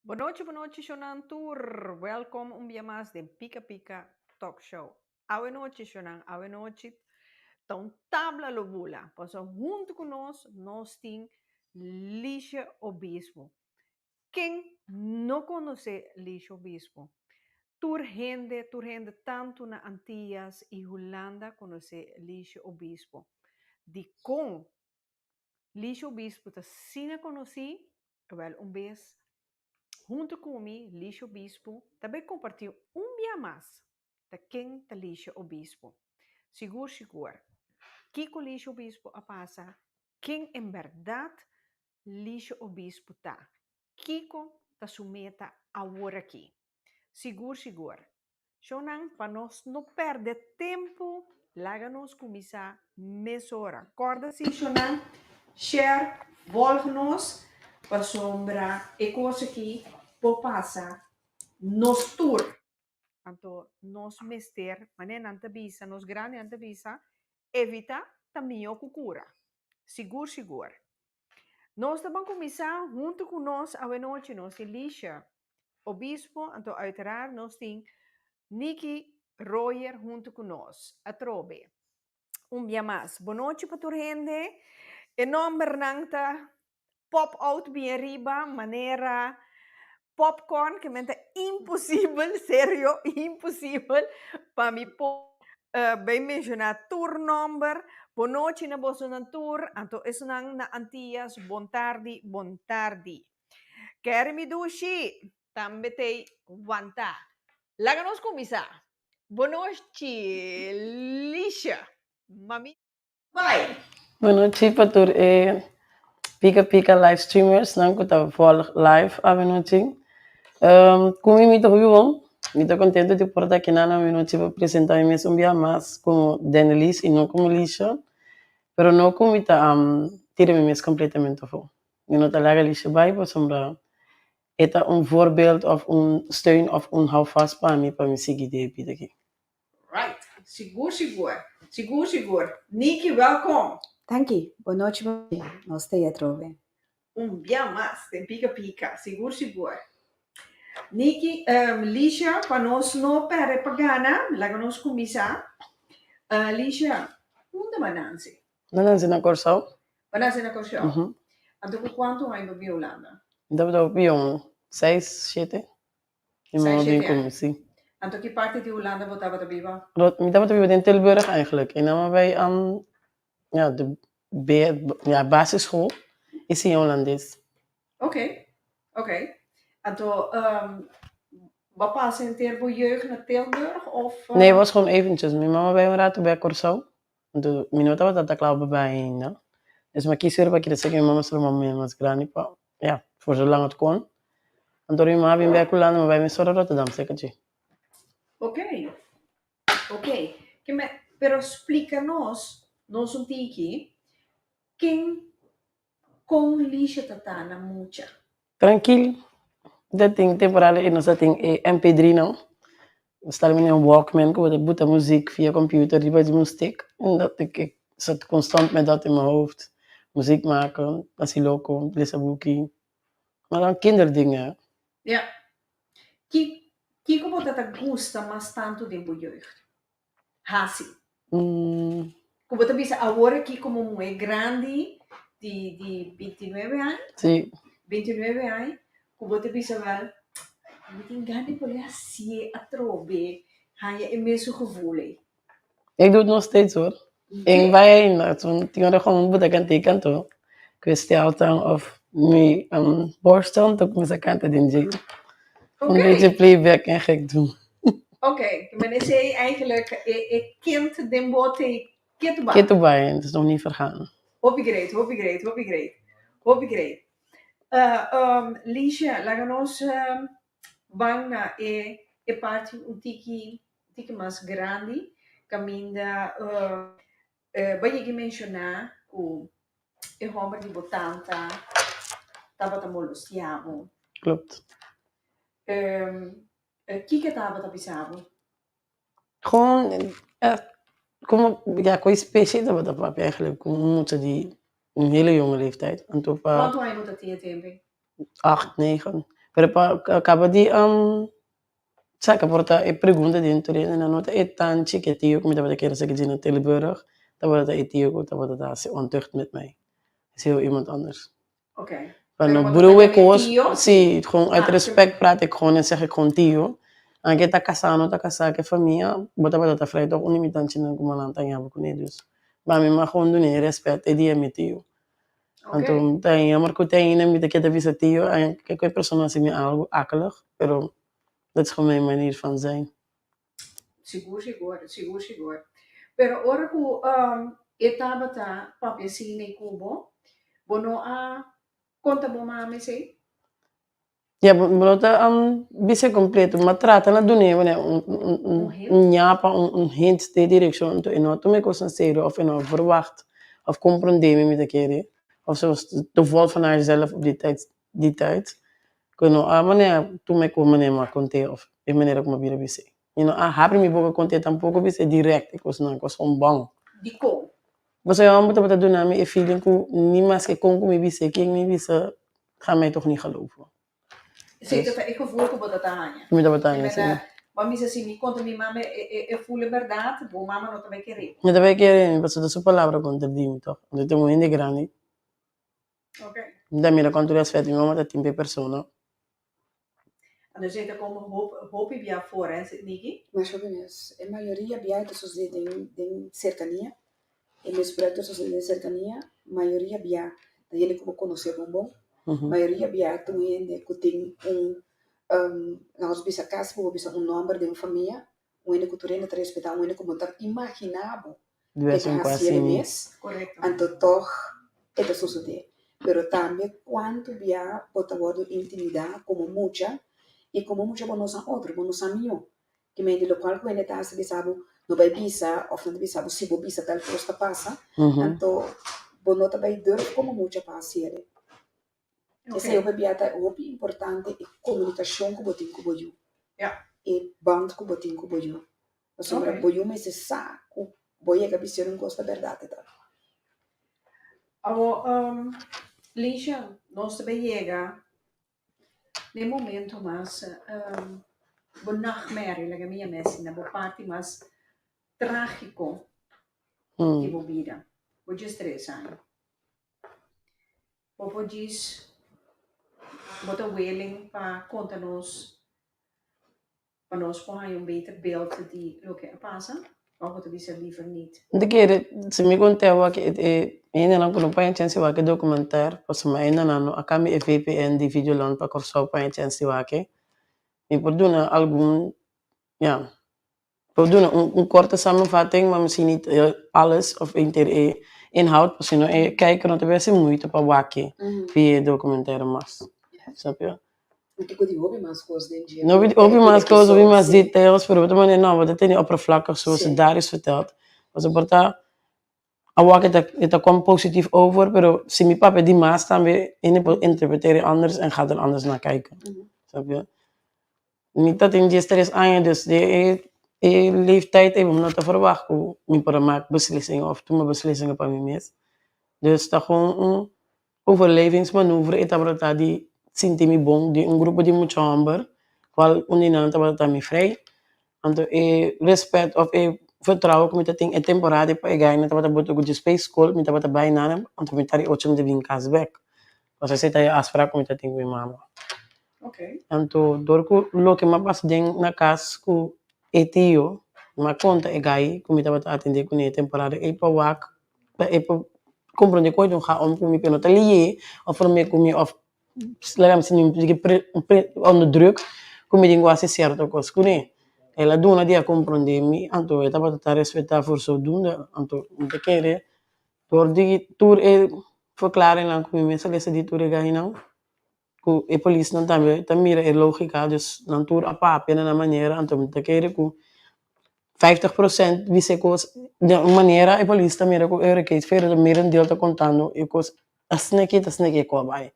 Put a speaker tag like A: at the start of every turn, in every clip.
A: Bon nochi, bon nochi, Shonan tur. Welkom un bia mas den Pika Pika Talk Show. Awe nochi, Shonan, awe nochi, ta un tabla lo bula. Paso huntu ku nos, nos tin Lisha Obispo. Ken no konosé Lisha Obispo? Tur hende, tur hende tantu na Antias i Hulanda konosé Lisha Obispo. Dikon Lisha Obispo ta asina konosí? Wèl, un bes huntu ku mi, Lisha Obispo, ta bai kompartí un bia mas ta ken ta Lisha Obispo. Sigur sigur, kiko Lisha Obispo a pasa, ken en bèrdat Lisha Obispo ta, kiko ta su meta aworakí. Sigur sigur. Shownan, pa nos no pèrdè tempu, laga nos kuminsá mesora. Kòrda si shownan, share, vòlg nos, pasobra e kos aki por pasa nos tur. Anto nos mester, manera nan ta bisa, nos grandinan ta bisa, evitá ta mihó ku kura. Sigur sigur. Nos ta ban kuminsá huntu ku nos awenochi nos tin Lisha Obispo, anto uiteraard nos tin Niki Royer huntu ku nos atrobe. Un bia mas, bonochi pa tur hende. E nòmbernan ta pop out bien riba manera popcorn ke men ta imposibel, serio imposibel pa mi por bay menshoná tur nòmber. Bonochi na bosonan tur, anto esunnan na Antias, bon tardi, bon tardi. Keri mi dushi, tambe t'ei wantá. Laga nos kuminsá. Bonochi Lisha, mami. Bai!
B: Bonochi pa tur e Pika Pika live streamers nan ku ta volg live awenochi. Ku mi mi ta hopi bon. Mi ta kontento di por ta akinan awenochi pa presenta mi mes un bia mas komo Denelise i no komo Lisha. Pero no ku mi ta tira mi mes kompletamente afó. Mi no ta laga Lisha bai pasobra e ta un voorbeeld òf un steun òf un houvast pa mi pa mi sigui den e bida aki.
A: Right. Sigur sigur. Sigur sigur. Niki welkom.
C: Danki. Bon nochi Nos ta ei atrobe.
A: Un bia mas den Pika Pika. Sigur sigur. Niki, Lisha, pa nos no perde pa gana, laga nos kuminsá. Lisha, unda bo a nanse?
B: Mi a nanse na Kòrsou.
A: Bo a nanse na Kòrsou? Anto ku kuantu aña bo bin Hulanda?
B: Mi tabata hopi yong, seis, shete. Mi mama bin ku mi, si.
A: Anto ki parti di Hulanda bo tabata biba?
B: Mi tabata biba den Tilburg eigenlijk. I nan a bai ja, de B, ja, basisschool i siña Hulandes.
A: Ok, ok. Anto bo a pasa henter bo jeugd na Tilburg of?
B: Nee, was gewoon eventjes. Mi mama bai un rato bek Kòrsou. Anto mi no tabata ta kla pa bai ainda. Dus mi a kis pa keda serka mi mama solo mama mi mas grandi pa, ja, voor zolang het kon. Anto ora mi mama bin bek Hulanda mi a bai mesora Rotterdam serka dje.
A: Ok, ok. Ke me, pero splika nos, nos un tiki, ken Kon Lisha ta ta na mucha?
B: Trankil. Ta tin temporada e nos ta tin e mp3 nan. Nos ta mini un walkman ku bo ta buta muziek via computer riba di un stick. En dat ik ik zat constant met dat in mijn hoofd. Muziek maken, hasi loko, lesa buki. Maar dan kinderdingen.
A: Ja. Ki kiko bo ta ta gusta mas tantu den bo jeugd? Hasi. Ku bo ta bisa awor aki komo muhé grandi di di bintinuebe aña?
B: Sí.
A: Bintinuebe aña, ku bo ta bisa wèl, mi tin gana di por hasié atrobe, haña e mesun gevoel ei.
B: Ik doe het nog steeds hoor. Ik bai ainda, tin ora kon bo ta kanta e kanto ku e steltan of mi borstel ta kuminsá kanta den dje. Un beetje playback en gek doen.
A: Ok, men esei eigenlijk e e kind den bo te ketu bai.
B: Ketu bai, het is nog niet vergaan.
A: Hopi great, hopi great, hopi great, hopi great. Liesje, laga nos ban na e e parti un tiki tiki mas grandi kaminda bo a yega menshoná ku e hòmber di bo tanta tabata molestiá bo.
B: Klopt.
A: Kiko e tabata bisa bo?
B: Gewoon echt como ja cu e specie tabata papia eigenlijk cu un mucha di un hele jonge leeftijd. Anto pa.
A: Cuanto aña bo ta tin e tempo ei?
B: Acht, negen. Pero pa kaba di saka por ta e pregunta dentro di nan no ta e tanchi ku e tio ku mi tabata kere sa ki na Tilburg tabata e tio ku tabata ta hasi ontucht met mij. Es heel iemand anders.
A: Oké.
B: Pa
A: Pero
B: no
A: bo ta
B: broe
A: papia di
B: kos,
A: tio?
B: si, gewoon uit
A: Ah,
B: respect praat ik gewoon en zeg ik gewoon tio. Aunke e ta kasá o no ta kasá ku e famia, bo tabata ta vrij toch un di mi tanchinan ku manan ta ñaba kuné. Dus pa mi m'a gewoon dun'é e respet e dia mi tio.
A: Oké.
B: Anto ta jammer ku te ainda mi ta keda bisa tio, aunke ku e persona hasi mi algu akelig, pero dat is gewoon mijn manier van zijn.
A: Sigur, sigur, sigur, sigur. Pero ora ku e tabata papia asina ei ku bo, bo no a konta bo mama esei?
B: Ya, bo no ta bisa kompleto, ma trata na dun'é un un un ñapa, un hint den direkshon, anto e no a tuma e kos na serio òf e no a verwagt òf komprondé mi mi ta kere, òf ze was te vol van haarzelf op die tijd die tijd ku no a manera tuma e ku manera mi a kont'é òf e manera ku mi a bira bis'é. Mi no a habri mi boka kont'é tampoko bis'é dirèkt e kosnan, kos kon bon.
A: Dikon?
B: Pasobra e hòmber tabata duna mi e feeling ku ni maske kon ku mi bis'é, ken mi bisa ga mij toch niet geloven.
A: Esei ta e gevoel ku bo ta ta haña.
B: Mi tabata haña, si.
A: Bo a bisa si mi konta mi mama e voel e bèrdat, bo mama no ta bai kere bo.
B: No ta bai kere mi, pasobra ta su palabra kontra di mi tòg. Anto ta un hende grandi.
A: Ok.
B: Mi ta mira kuantu respet mi mama ta tin pa e persona.
A: Anto esei ta komo hopi bia afora, eh, Niki?
C: Mas hopi mes. E mayoria bia ta sosodé den den serkania. E misbruik ta sosodé den serkania. Mayoria bia ta hende ku bo konosé bon bon. Mayoria bia ta un hende ku tin un, laga nos bisa kasi bo por bisa un nòmber den un famia. Un hende ku tur hende ta respetá, un hende ku bo ta imaginá bo ke ta hasi el mes, anto tòg e ta sosodé. Pero tambe kuantu bia bo ta wòrdu intimidá komo mucha i komo mucha bo no sa otro, bo no sa mihó. Ki mente lokual ku hende ta hasi bisa bo no bai bisa òf nan ta bisa bo si bo bisa tal kos ta pasa, anto bo no ta bai durf komo mucha pa hasi el. Esei hopi bia ta hopi importante e komunikashon ku bo tin ku bo yu. E band ku bo tin ku bo yu. Pasobra bo yu mester sa ku bo yega bis'el un kos ta bèrdat e ta.
A: Awor, Lisha, nos ta bay yega n'e momento mas bo nachtmerrie, laga mi yama asina, bo parti mas trágiko di bo bida. Bo djestres aña. Bo por djis bo ta willing pa konta nos pa nos por haña un beter beeld di loke a pasa òf bo ta bisa liever nit?
B: Mi ta kere si mi konta awor e hendenan ku no por haña chèns di wak e dokumentair pasobra ainda nan no a kambia e VPN di Videoland pa Kòrsou pa haña chèns di wak e. Mi por duna algun ya. Por duna un korte samenvatting, maar misschien niet alles of henter e inhoud, pasobra si no e kijker no ta bay hasi moeite pa wak e via e documentaire mas. Snap je?
C: Kiko di hopi mas kos den dje.
B: No, hopi mas kos, hopi mas details, pero bo ta manera no, bo ta tene oppervlakkig zoals het daar is verteld. Pasobra por ta awor e ta kom positief over, pero si mi papia di mas tambe hende por interpretera anders en gaat er anders naar kijken. Snap je? Mi ta tin diestres aña dus den e e leeftijd ei bo no ta verwacht ku mi por a mak beslissingen of tuma beslissingen pa mi mes. Dus ta gewoon un overlevingsmanoeuvre e tabata ta di sinti mi bon den un grupo di mucha hòmber kual un di nan tabata ta mi frei. Anto e respèt òf e vertrouwen ku mi ta tin e temporada pa e gainan tabata bota ku dje space skol mi tabata bai nan anto mi ta di ocho mi ta bin kas bèk. Pasobra esei ta e afsprak ku mi ta tin ku mi mama. Anto dor ku loke mi a pasa den na kas ku e tio, mi a konta e gai ku mi tabata atendé kuné e temporada ei pa wak pa e por komprondé ku e ga om ku mi, pero no ta lié òf promé ku mi òf laga mi sinti un pre onder druk ku mi tin ku hasi sierto kos kuné. El a duna di a komprondé mi, anto e tabata ta respetá for zodoende, anto mi ta kere dor di tur e verklaringnan ku mi mes a lesa di tur e gainan. Ku e polisnan tambe ta mira e lógika, dus nan tur a papia na nan manera, anto mi ta kere ku 50% bisa e kos den un manera e polis ta mira ku e rekei pero ta merendeel ta kontando e kos asina aki ta asina aki e ku a bai.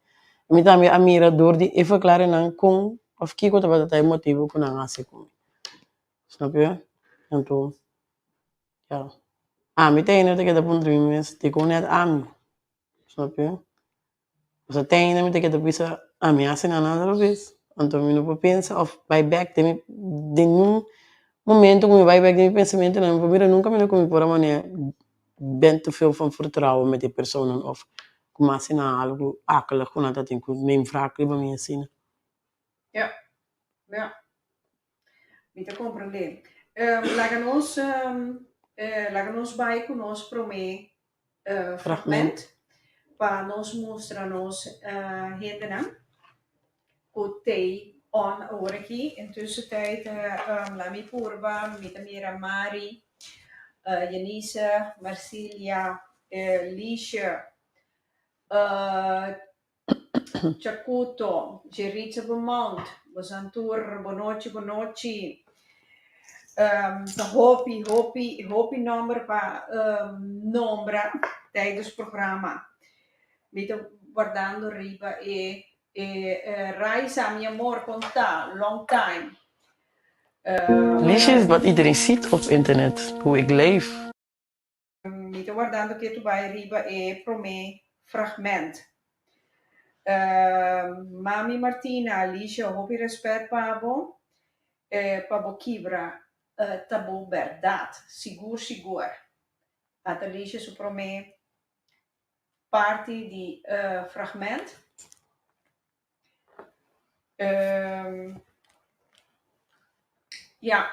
B: Mi tambe a mira dor di e verklaringnan kon òf kiko tabata ta e motibu ku nan a hasi ku mi. Snap yo? Anto ya, ami ta hende ta keda puntra mi mes dikon nèt ami? Snap yo? Pasobra te ainda mi ta keda bisa, ami a hasi nan nada robes. Anto mi no por pensa òf bai bèk den mi den niun momento ku mi bai bèk den mi pensamentonan mi por mira nunka mi no ku mi por a manera ben te veel van vertrouwen met e personan òf ku mi hasi nan algu akelig ku nan ta tin ku neem wraak riba mi asina.
A: Ja, ja. Mi ta komprendé. Laga nos laga nos bai ku nos promé fragment pa nos mustra nos hendenan ku t'ei on awor aki. Intussentijd laat mi purba, mi ta mira Mari, Janice, Marcilia, Liesje, Chacuto, Jeritza Beaumont, bosan tur bonochi bonochi. Ta hopi hopi hopi nomber pa nombra tijdens programa. Mi ta wardando riba e e Raisa mi amor con ta? Long time.
B: Liesje is wat iedereen ziet op internet, hoe ik leef.
A: Mi ta wardando ketu bai riba e promé fragment. Mami Martina, Alicia, hopi rèspèt pa bo, pa bo kibra ta bo bèrdat, sigur sigur. Ata Alicia su promé parti di fragment. Ja.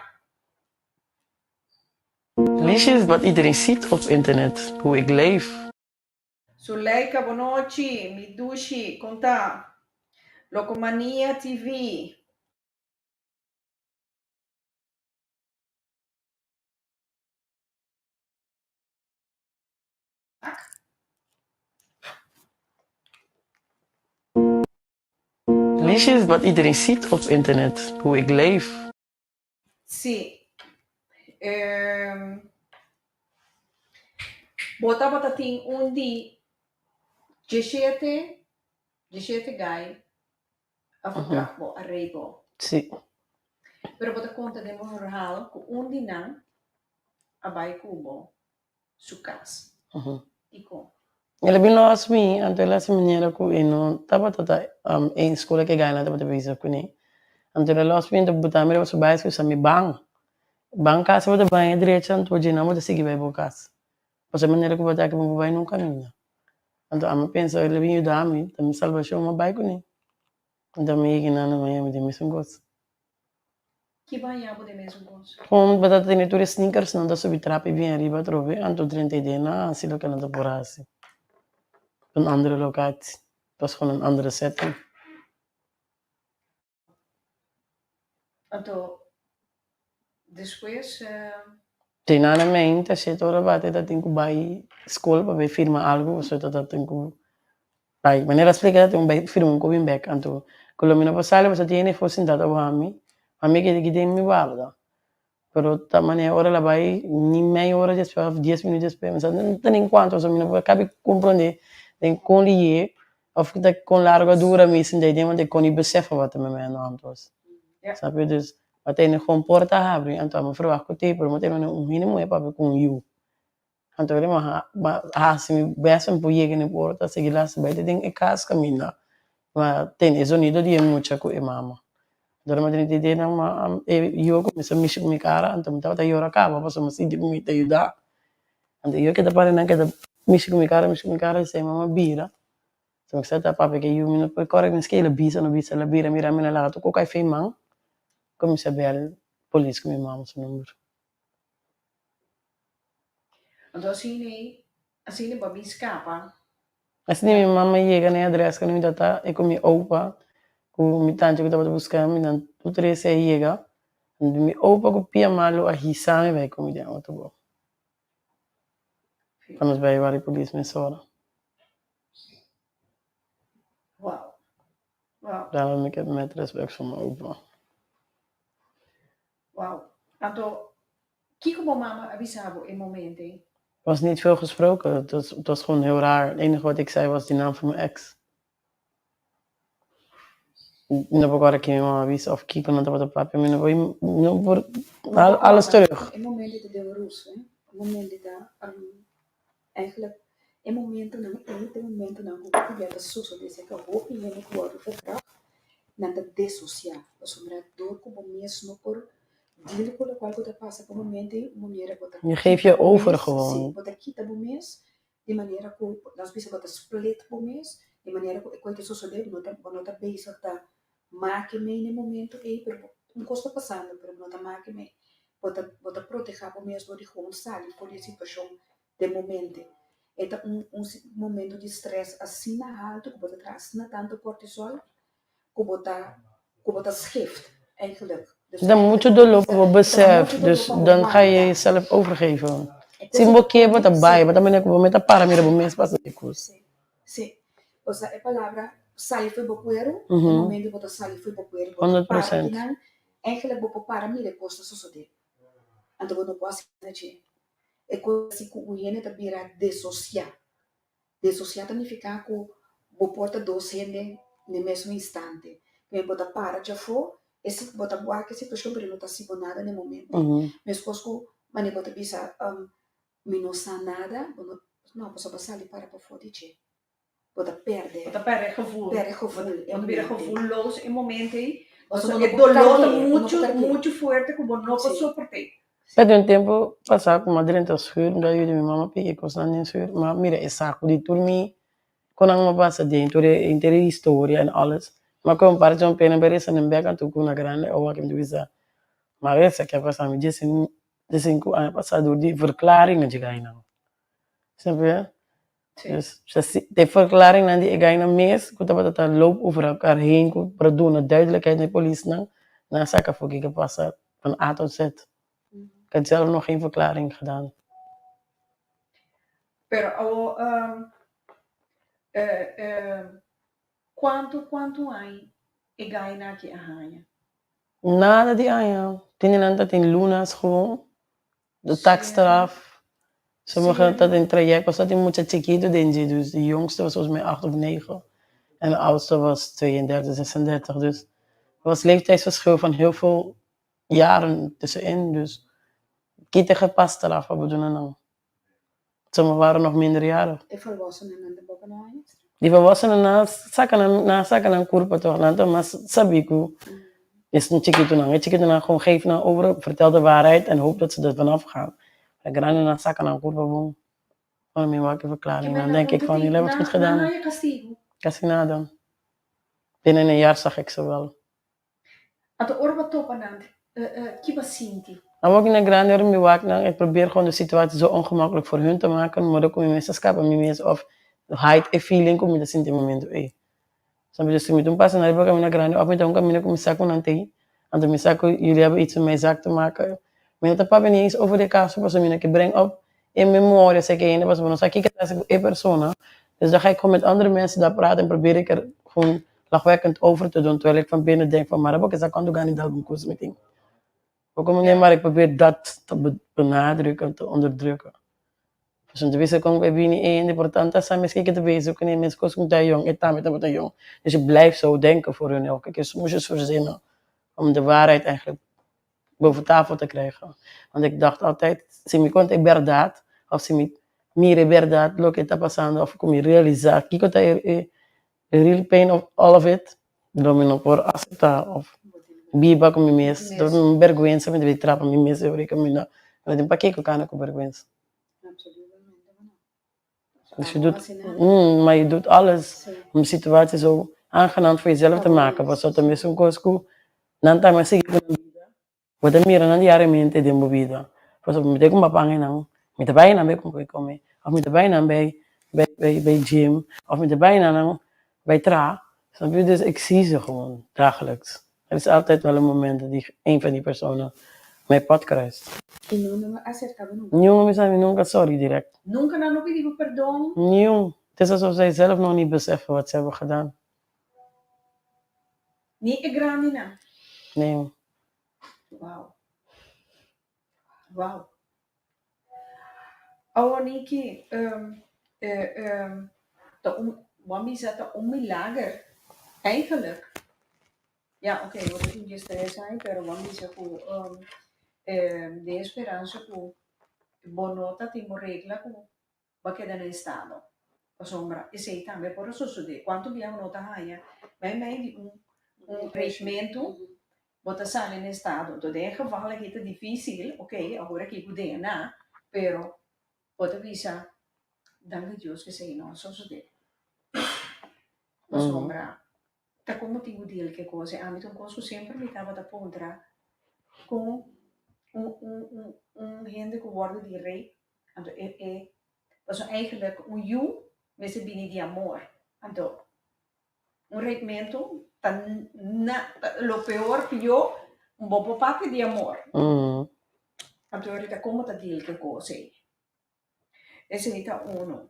B: Liesje is wat iedereen ziet op internet, hoe ik leef.
A: Zuleika bonochi, mi dushi, kon ta? Locomania TV.
B: Liesje is wat iedereen ziet op internet, hoe ik leef.
A: Sí. Bo tabata tin un di djeshete, djeshete gai a verkracht bo, a rape bo.
B: Sí.
A: Pero bo ta konta den bo verhaal ku un di nan a bai ku bo su kas. Dikon?
B: El a bin los mi, anto el a hasi manera ku e no tabata ta e skola ku e gainan tabata bezig kuné. Anto el a los mi, anto buta mi riba su baiskel sa mi ban. Ban kas bo ta baña drecha anto dje nan bo ta sigui bai bo kas. Pasobra e manera ku bo ta aki bo no por bai nunka ainda. Anto ami a pensa el a bin yuda mi, ta mi salbashon, mi a bai kuné. Anto mi yega nan na Miami den mesun kos.
A: Ki baña bo den mesun kos?
B: Kon bo ta tene tur e sneakers nan ta subi trapi bien ariba atrobe anto drenta e den nan hasi loke nan ta por hasi. Un andere locatie. Het was gewoon een andere setting.
A: Anto despues.
B: Te nan a meinta shete ora bate ta tin ku bai skol pa bai firma algu pasobra ta tin ku bai manera a splika ta tin ku bai firma un kobi bek anto ku lo mi no por sali pasobra tin hende for sinta ta wak mi ma mi keda den mi warda pero ta manera ora el a bai ni mei ora despues of dies minuto despues mi sa no ta nin kuantu pasobra mi no por kabi komprende den kon liye of ta kon largu a dura mi sinta den want e kon i besef wat mi mei a anto. Snap je? Dus bo tene gewoon porta habri, anto amo verwacht ku te, pero bo tene un hende muhé papia ku un yu. Anto mi a hasi mi best pa mi por yega na e porta, sigui las bai te den e kas kaminda, ma tene e zonido di e mucha ku e mama. Anto mi a tene te den ma e yu a kuminsá mishi ku mi kara, anto mi tabata yora kaba pasobra mi a sinti ku mi ta yuda. Anto e yu a keda para nan keda mishi ku mi kara, mishi ku mi kara, esei mama bira. So mi ta papia ke yu mi no por kore mi ske el a bisa no bisa el a bira mira mi na laga tur kos fei man kuminsá bel polis ku mi mama su number.
A: Anto asina ei, asina bo a bin skapa.
B: Asina mi mama yega na e adres ku mi tata e ku mi opa ku mi tanchi ku tabata buska mi nan tur tres a yega mi opa ku pia malu a hisa mi bai ku mi den auto bo pa nos bai wak di polis mesora.
A: Wow. Wow.
B: Daarom ik heb met respect voor mijn opa.
A: Wow. Anto, kiko bo mama a bisa bo e momento ei?
B: Er was niet veel gesproken. Het was gewoon heel raar. Het enige wat ik zei was die naam van mijn ex. No por kòrda ki mi mama a bisa of kiko nan tabata papia. Mi no por, no por, alles terug.
C: E momento ta den rus, eh? E momento ta eigenlijk e momentonan ei ta e momentonan ku hopi bia ta sosodé, esei ku hopi hende ku wòrdu verkracht. Nan ta desosiá, pasobra dor ku bo mes no por deal ku lokual ku ta pasa pa momento ei, un manera bo ta
B: Je geeft je
C: kita bo
B: over
C: mes, sí,
B: gewoon.
C: bo ta kita bo mes di manera ku, nos bisa bo ta split bo mes, di manera ku e kos ta sosodé, bo no ta bo no ta bezig ta make mei na e momento ei, pero bo un kos ta pasando, pero bo no ta make mei. Bo ta bo ta protehá bo mes dor di gewoon sali for di e situashon den momente. E ta un un momento di stress asina haltu ku bo ta traha asina tantu cortisol ku bo ta ku bo ta scheeft eigenlijk. Dus
B: Er
C: eigenlijk
B: mucho
C: bo ta
B: dolor
C: bisa
B: pa bo
C: e ta
B: besef,
C: muchu dolor
B: dus
C: pa bo
B: dan ga je
C: wanta.
B: jezelf overgeven.
C: E
B: Si
C: kos
B: bo kier bo ta
C: sí.
B: bai, bo ta manera ku bo mester para mira bo mes pasa e kos.
C: Sí, sí. Osea e palabra sali fo'i bo kueru, e momento bo ta sali fo'i bo kueru, bo ta
B: Honderd
C: para
B: procent.
C: kinan, eigenlijk bo por para mira e kos ta sosodé. Anto bo no por hasi nada dje. E kos asi ku un hende ta bira desosiá. Desosiá ta nifiká ku bo por ta dos hende n'e mesun instante. Kende bo ta para djafó, e si bo ta wak e situashon pero no ta hasi bo nada n'e momento. Meskos ku manera bo ta bisa, Mi no sa nada, bo no, no, pasobra bo sali para pafó di dje. Bo ta pèrdè.
A: Bo ta pèrdè e gevoel.
C: Pèrdè e gevoel, e
A: Bo ta bira
C: momento.
A: gevoelloos e momento ei.
C: Pasobra
A: Pasobra
C: bo no
A: e
C: por
A: dolor ta
C: karg'é, bo no por
A: muchu,
C: karg'é.
A: muchu fuerte ku bo no por
C: Sí.
A: soport'é.
B: P'e un tempu pasá ku mi a drenta schuur, mi ta yuda mi mama piki e kosnan den schuur, mi a mira e saku di tur mi ku nan a pasa den, tur e henter e historia en alles. Mi a kohe un par djon pena mi a resa nan bek anto ku na grandi oa ke mi ta bisa, ma esaki a pasa mi diesinku aña pasá dor di verklaringen dje gainan. Snap je? Dus de verklaringnan di e gainan mes ku tabata ta loop over elkaar heen ku por a duna duidelijkheid na e polisnan, nan a saka afó kiko a pasa van A tot Z. Ik had zelf nog geen verklaring gedaan.
A: Pero awo kuantu kuantu aña e gainan aki a haña?
B: Nada di aña. Tene nan ta tin lunas gewoon. De taakstraf. Sommigen ta den traject, pasobra tin mucha chikitu den dje, dus de jongste was volgens mij acht of negen en de oudste was 32, 36, dus er was leeftijdsverschil van heel veel jaren tussenin, dus kita gepast straf pa bo duna nan. Sommigen waren nog minderjarig.
C: E volwassenennan ta boka no aña?
B: Di volwassenennan nan saka nan, nan saka nan kurpa toch, nan ta mas sabi ku esun chikitunan. E chikitunan gewoon geef nan over, vertel de waarheid en hoop dat ze er vanaf gaan. De grandenan saka nan kurpa bon. Ora mi wak e verklaring dan denk ik van jullie hebben het goed gedaan. Casi nada. Binnen een jaar zag ik ze wel.
A: Anto ora bo topa nan, ki bo sinti?
B: Awor na grandi ora mi wak nan, ik probeer gewoon de situatie zo ongemakkelijk voor hun te maken, modo ku mi mes ta skapa mi mes of hide e feeling ku mi ta sinti e momento ei. Snap je? Dus si mi ta un pasa na riba kaminda grandi of mi ta un kaminda ku mi sa ku nan t'ei, anto mi sa ku jullie hebben iets met mijn zak te maken, mi no ta papia ni eens over di e kaso pasobra mi no ke bring op e memoria esaki ainda pasobra no sa kiko ta hasi ku e persona, dus dan ga ik gewoon met andere mensen daar praten en probeer ik er gewoon lachwekkend over te doen terwijl ik van binnen denk van maar bo sa cuanto gana di dal un cos mi tin. Bo como nee maar ik probeer dat te benadrukken, te onderdrukken. Pasobra mi ta bisa con e bini e hende por tanta sa mes kiko ta bezig cune mes cos cu ta yong e tambe tabata yong. Dus je blijft zo denken voor hun elke keer smoesjes verzinnen om de waarheid eigenlijk boven tafel te krijgen. Want ik dacht altijd, si mi conta e berdad of si mi mira e berdad loke ta pasando of cu mi realisa kico ta e real pain of all of it, lo mi no por acepta of biba cu mi mes. Lo mi berguensa mi debe trapa mi mes e caminda. Mi tin pakico cana cu berguensa. Dus je doet, maar je doet alles om de situatie zo aangenaam voor jezelf te maken. Pasobra ta mesun cos cu nan tambe a sigui cu nan bida, bo ta mira nan diariamente den bo bida. Pasobra mi ta cumpra pan einan, mi ta bai einan bay cumpra come, of mi ta bai einan bay bay bay gym, of mi ta bai einan bay traha. Snap je? Dus ik zie ze gewoon dagelijks. Er is altijd wel een moment dat die een van die personen mijn pad kruist.
C: I no no a acerca bo nunca?
B: Niun mi sa mi nunca sorry direct.
A: Nunca nan no pidi bo perdon?
B: Niun. Het is alsof zij zelf nog niet beseffen wat ze hebben gedaan.
A: Ni e grandinan?
B: Nee.
A: Wow. Wow. Awor Niki, ta un, bo a bisa ta un milager eigenlijk. Ja, oké, bo ta tin diestres ai, pero bo a bisa ku den e speransa ku bo no ta tin bo regla ku bo a keda na estado. Pasobra esei tambe por a sosodé. Kuantu bia bo no ta haña meimei di un. Un regimentu, bo ta sali na estado. Anto den e geval aki ta difícil, ok, awor aki ku DNA, pero bo ta bisa, danki Dios ku esei no a sosodé. Pasobra ta komo tin ku deal ku e kos ei. Ami ta un kos ku semper mi tabata puntra kon un un un un hende ku wòrdu di rape, anto e e pasobra eigenlijk un yu mester bini di amor, anto Un reikmentu ta na lo peor pió un bo por papia di amor. Anto ahorita como ta deal cu e cos ey? Esey ta uno.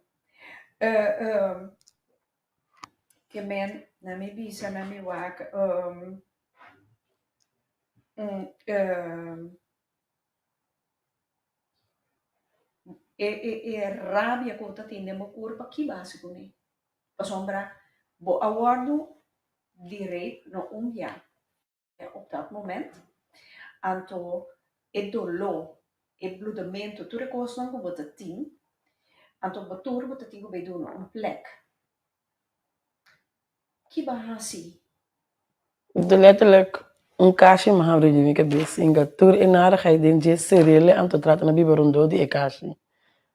A: Ke men na mi bisa na mi wak e e rabia cu ta tin den bo curpa ki base cune? Pasobra bo a wòrdu di rape no un bia op dat moment, anto e doló, e bludamentu, tur e kosnan ku bo ta tin, anto bo tur bo ta tin ku bai duna un plek. Ki bo a hasi?
B: Anto letterlijk un kashi mi habri di mi kabes inga tur e narigheid den dje serele anto trata na biba rondó di e kashi.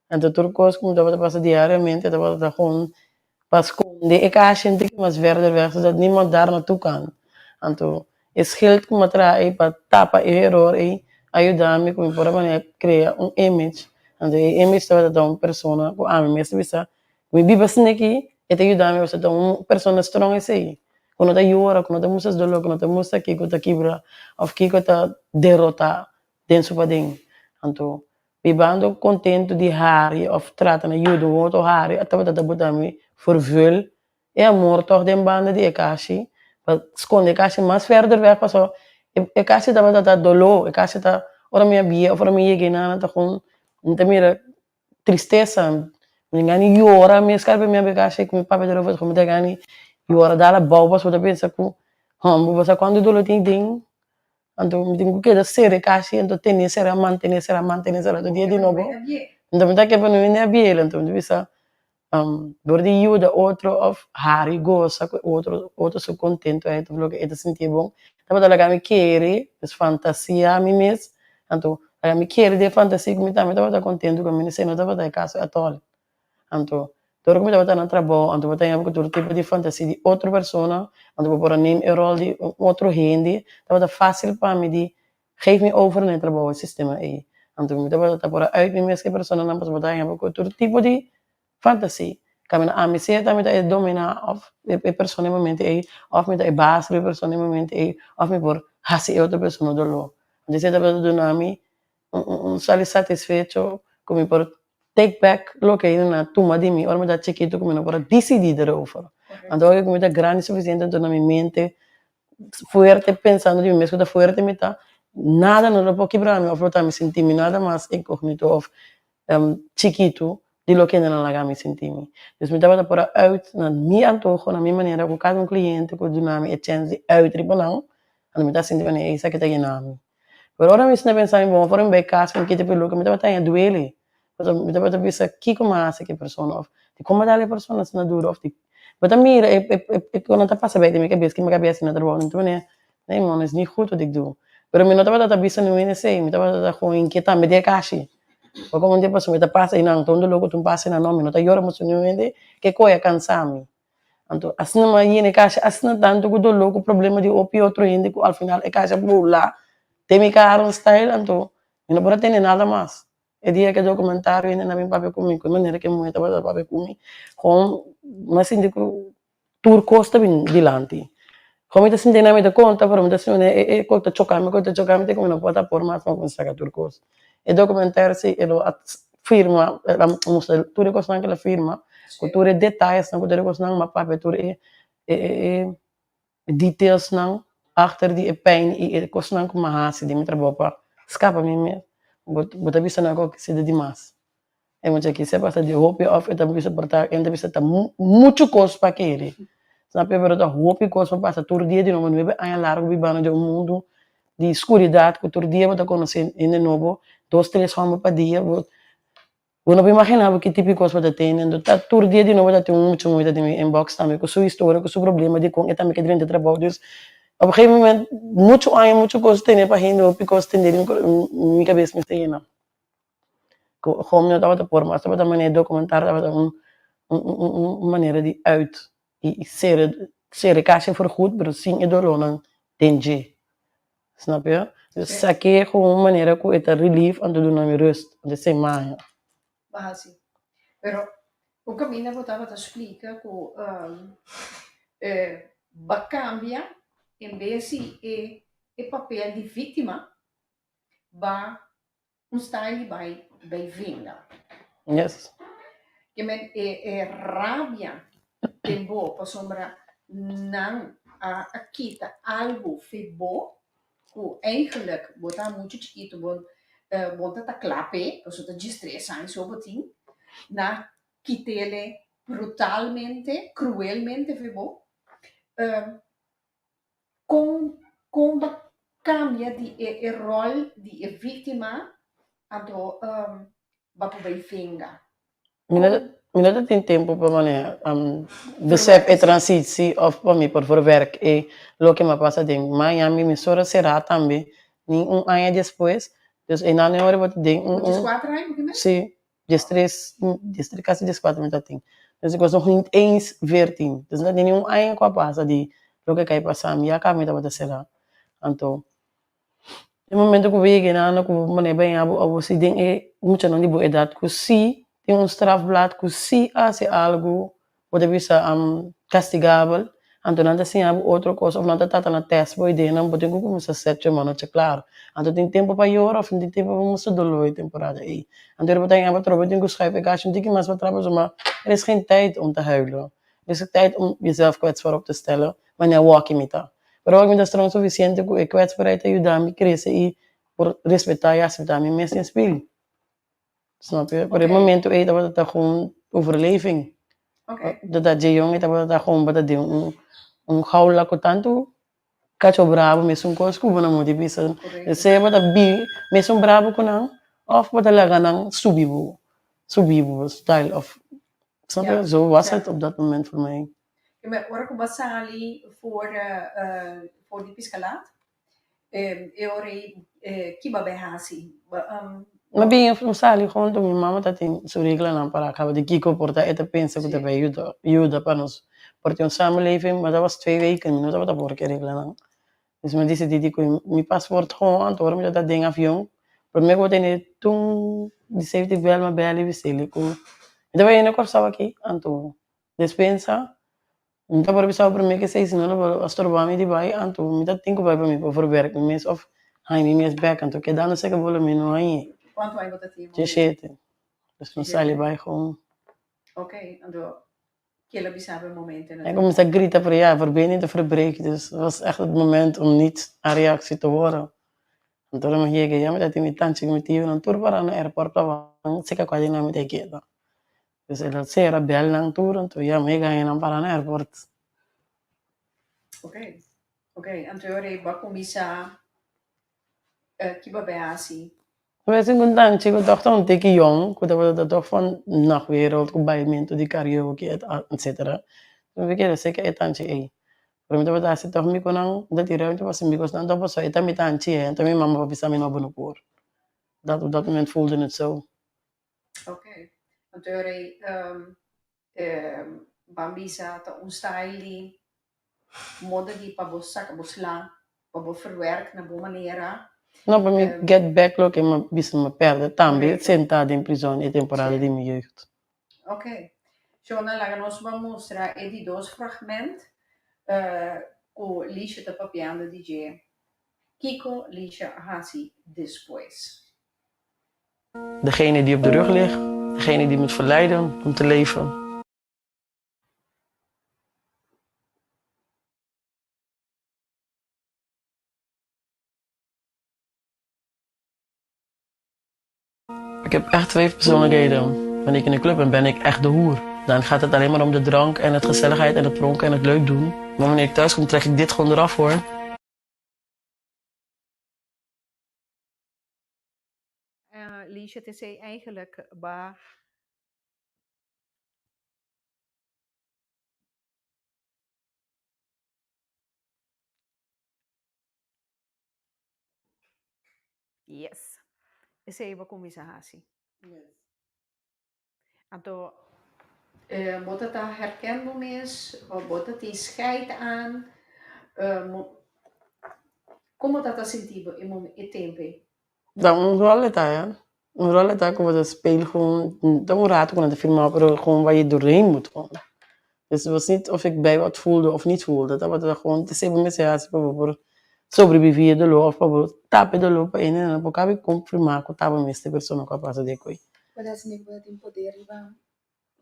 B: Anto tur kos ku mi tabata pasa diariamente tabata ta gewoon pa skonde e kashi un tiki mas verder weg zodat niemand daar naartoe kan. Anto e schild ku mi a traha ei pa tapa e eror ei a yuda mi ku mi por a manera krea un image. Anto e image tabata ta un persona ku ami mes ta bisa Mi biba asina aki, e ta yuda mi pasobra ta un persona strong esei, ku no ta yora, ku no ta mustra su dolor, ku no ta mustra kiko ta kibra òf kiko ta derotá den su paden. Anto, bibando kontentu di hari òf trata na yuda un otro hari a tabata ta buta mi vervul e amor tòg den banda di e kashi pa skonde e kashi mas verder wèg pasobra e kashi tabata ta doló, e kashi ta ora mi a bia òf ora mi yega einan ta kon mi ta mira Tristesa, mi ta gana yora mes kada bes mi a beka ku mi papia ta roba mi ta gana yora dal abou pasobra mi ta pensa ku homber bo sa kuantu dolor tin den anto mi tin ku keda sera e kashi anto tene sera mantene sera mantene sera tur dia di nobo anto mi ta kere pa no hende a biel anto mi ta bisa dor di yuda otro of hari gosa ku otro otro su kontento of loke e ta sinti bon tabata laga mi kere pues fantasia mi mes Anto, laga mi kere den fantasia ku mi tambe tabata kontentu ku mi esei no tabata e kaso atòl. Anto, dor ku mi tabata na trabou, anto bo ta yama ku tur tipo di fantasia di otro persona, anto bo por a neem e ròl di un otro hende, tabata fásil pa mi di geef mi over na e trabou, e sistema ei. Anto mi tabata ta por a uit mi mes ku e personanan pasobra bo ta yama ku tur tipo di Fantasy. Caminda ami sea ta mi ta e domina of e persona e momento ey of mi ta e baas riba e persona e momento ey of mi por haci e otro persona dolor. Anto esey tabata duna mi un sali satisfecho cu mi por take back loke nan a tuma di mi ora mi ta chikito cu mi no por a dicidi erover. Anto ora cu mi ta grandi suficiente anto na mi mente fuerte pensando di mi mes cu ta fuerte mi ta nada no lo por kibra mi of lo ta mi sinti mi nada mas incognito of chikitu di loke nan a laga mi sinti mi. Dus mi tabata por a uit na mi antoho, na mi manera ku kada un kliente ku duna mi e chèns di uit riba nan, anto mi ta sinti manera esaki ta yena mi. Pero ora mi sinta pensa mi bon ora mi bai kas mi kita peluka mi tabata haña duele, pasobra mi tabata bisa kiko mi a hasi ku e persona òf dikon mi a dal e persona asina duru òf di bo ta mira e e ku nan ta pasa bai den mi kabes ke mi kabes asina trabou mi ta manera nee man es niet goed wat ik doe. Pero mi no tabata ta bisa niun hende esei mi tabata ta kon inkieta mi den e kashi. Bo como un dia pasobra mi ta pasa einan ta un dolor cu ta un pasa einan no mi no ta yora mucho niun hende ke koe a cansa mi anto asina mi a yena e kasha asina tanto cu dolor cu problema di hopi otro hende cu al final e kasha bula den mi cara un style anto mi no por a tene nada mas e dia ke documentario hende nan a bin papia cu mi cu e manera ke muhe tabata papia cu mi con mi a sinti cu Tur kos ta bin dilanti. Kon mi ta sinti nan mi ta konta pero mi ta sinti manera e kos ta choka mi kos ta choka mi te ku mi no por ta por mas pa kuminsá saka tur kos. E dokumentario si e lo a firma el a mustra tur e kosnan ku el a firma ku tur e detayesnan ku tur e kosnan mi a papia tur e e detailsnan achter di e pijn i e kosnan ku mi a hasi den mi trabou pa skapa mi mes. Bo ta bisa nan ku a sede dimas. E mucha ki se pasa di hopi of e ta bisa por ta e ta bisa ta muchu kos pa kere. Snap yo? Pero ta hopi kos pa pasa tur dia di nobo nuebe aña largu bibando den un mundu di skuridat ku tur dia bo ta konosé hende nobo dos tres hòmber pa dia bo bo no por imaginá bo ki tipo di kos bo ta tene anto ta tur dia di nobo ta tin un mucha muhé ta den mi inbox tambe ku su historia ku su problema dikon e tambe ke drenta trabou dus. Op een gegeven moment, muchu aña, muchu kos tene pa hende, hopi kos tende den mi kabes mester yena. Ku gewoon mi no tabata por mas, tabata manera dokumentar tabata un un manera di uit i sera sera e kasha voorgoed pero sin e dolónan den dje. Snap yo? Dus sak'é ku un manera ku e ta relief anto duna mi rust, anto esei maña.
A: Bo hasi. Pero un kaminda bo tabata splika ku bo a kambia en bes di e e papel di víktima ba un style di bai bai venga.
B: Yes.
A: Ke men e e rabia den bo pasobra nan a a kita algu fe bo ku eigenlijk bo ta muchu chikitu bo bo ta ta kla p'e pasobra ta djes tres aña so bo tin na kit'ele brutalmente cruelmente fe bo kon kon bo kambia di e e ròl di e víktima anto bo por bai venga.
B: Mi no mi no ta tin tempu pa manera besef e transitsie of pa mi por verwerk e loke mi a pasa den Miami mi sora sera tambe ni un aña despues dus einan e ora bo ta den un
A: Djes kuater aña bo tin mes?
B: Si djes tres djes tres kasi djes kuater mi ta tin dus ik was nog niet eens veertien dus no ta tin ni un aña ku a pasa di loke kai pasa mi ya kaba mi tabata sera anto E momento ku bo yega na anda ku bo manera baña bo abo si den e muchanan di bo edat ku si tin un strafblad ku si hasi algu bo ta bisa kastigabel anto nan ta siña bo otro kos of nan ta trata na tèst bo ideanan bo tin ku kuminsá sèt su manochi klaro anto tin tempu pa yora of tin tempu pa mustra doló e temporada ei anto ora bo ta haña bo trobe tin ku schuif e kashi un tiki mas pa tras pasobra er is geen tijd om te huilen er is tijd om jezelf kwetsbaar op te stellen wanneer awor mi ta. Pero awor mi ta strong sufisiente ku e kwetsbaarheid ta yuda mi krese i por respetá i aseptá mi mes den spil. Snap je? Pero e momento ei tabata ta gewoon overleving. Ta dje yong ei tabata ta gewoon bata den un un gaula ku tantu kacho brabo mesun kos ku bo na moti bisa. Sea bo ta bi mesun brabo ku nan òf bo ta laga nan subi bo subi bo style òf snap je? Zo was het op dat moment voor mij.
A: Keme ora ku bo a sali for for di piskalat, e ora ei ki bo a bai hasi?
B: Mi bin mi sali huntu, mi mama ta tin su reglanan para kaba di kiko por ta e ta pensa ku ta bai yuda yuda pa nos por tin un samenleving, ma tabata twee weken mi no tabata por ku e reglanan. Dus mi a disidí di ku mi pasport gewoon anto ora mi tabata den avion promé ku bo tene tun di safety belt mi a bel i bis'el ku mi ta bai yendo Kòrsou aki anto Despensa, Mi ta por bisa bo promé ke esei, si no lo bo a stroba mi di bai, anto mi ta tin ku bai pa mi por verwerk mi mes òf haña mi mes bèk, anto kedando seka bo lo mi no hañ'é.
A: Kuantu aña bo ta tin?
B: Diesshete. Dus mi sali bai gewoon.
A: Ok, anto kila bisa bo e momento
B: Mi a kuminsá grita pero ya, verbinding te verbreek, dus was echt het moment om niet a reactie te horen. Anto ora mi yega ya mi ta tin mi tanchi ku mi tionan tur pará na airport pa wak seka kua di nan mi ta keda. Dus el a sera bel nan tur anto ya mi gana nan para na airport.
A: Ok, ok, anto e ora ei bo a kuminsá ki bo a bai hasi?
B: Mi a sinti un tanchi ku tòg ta un tiki yòn ku tabata ta tòg van nachtwereld ku baimentu di karaoke etcetera. Mi kere seka e tanchi ei. Pero mi tabata hasi tòg mi ku nan mi ta tira mi ta pasa mi kosnan tòg pasobra e ta mi tanchi ei anto mi mama por bisa mi no bo no por. Dat op dat moment voelde het zo.
A: Ok, anto e ora ei ban bisa ta un style di moda di pa bo saka bo sla, pa bo verwerk na bo manera.
B: No, pa mi get back loke mi a bisa mi a perde tambe senta den prizon e temporada di mi jeugd.
A: Ok, Shona laga nos ban mustra e di dos fragment ku Lisha ta papiando di dje. Kiko Lisha a hasi despues?
B: Degene die op de rug ligt, degene die moet verleiden om te leven. Ik heb echt twee persoonlijkheden. Wanneer ik in de club ben, ben ik echt de hoer. Dan gaat het alleen maar om de drank en het gezelligheid en het pronken en het leuk doen. Maar wanneer ik thuis kom, trek ik dit gewoon eraf hoor.
A: Liesje, te sei eigenlijk ba. Yes. Esei bo a kuminsá hasi. Anto bo ta ta herken bo mes of bo ta tin scheid aan? Kon bo ta ta sinti bo e tempu ei?
B: Ta un rol e ta ya. Un rol e ta ku bo ta speel gewoon, ta un rato ku nan ta firma pero gewoon waar je doorheen moet gewoon. Dus het was niet of ik bij wat voelde of niet voelde, tabata gewoon esei bo mester hasi pa bo por sobrevivi e dolor of pa bo tapa e dolor pa e nan por kabi konfirma ku tabata mester e persona ku a pasa di e koe.
C: Bo ta sinti ku bo ta tin poder riba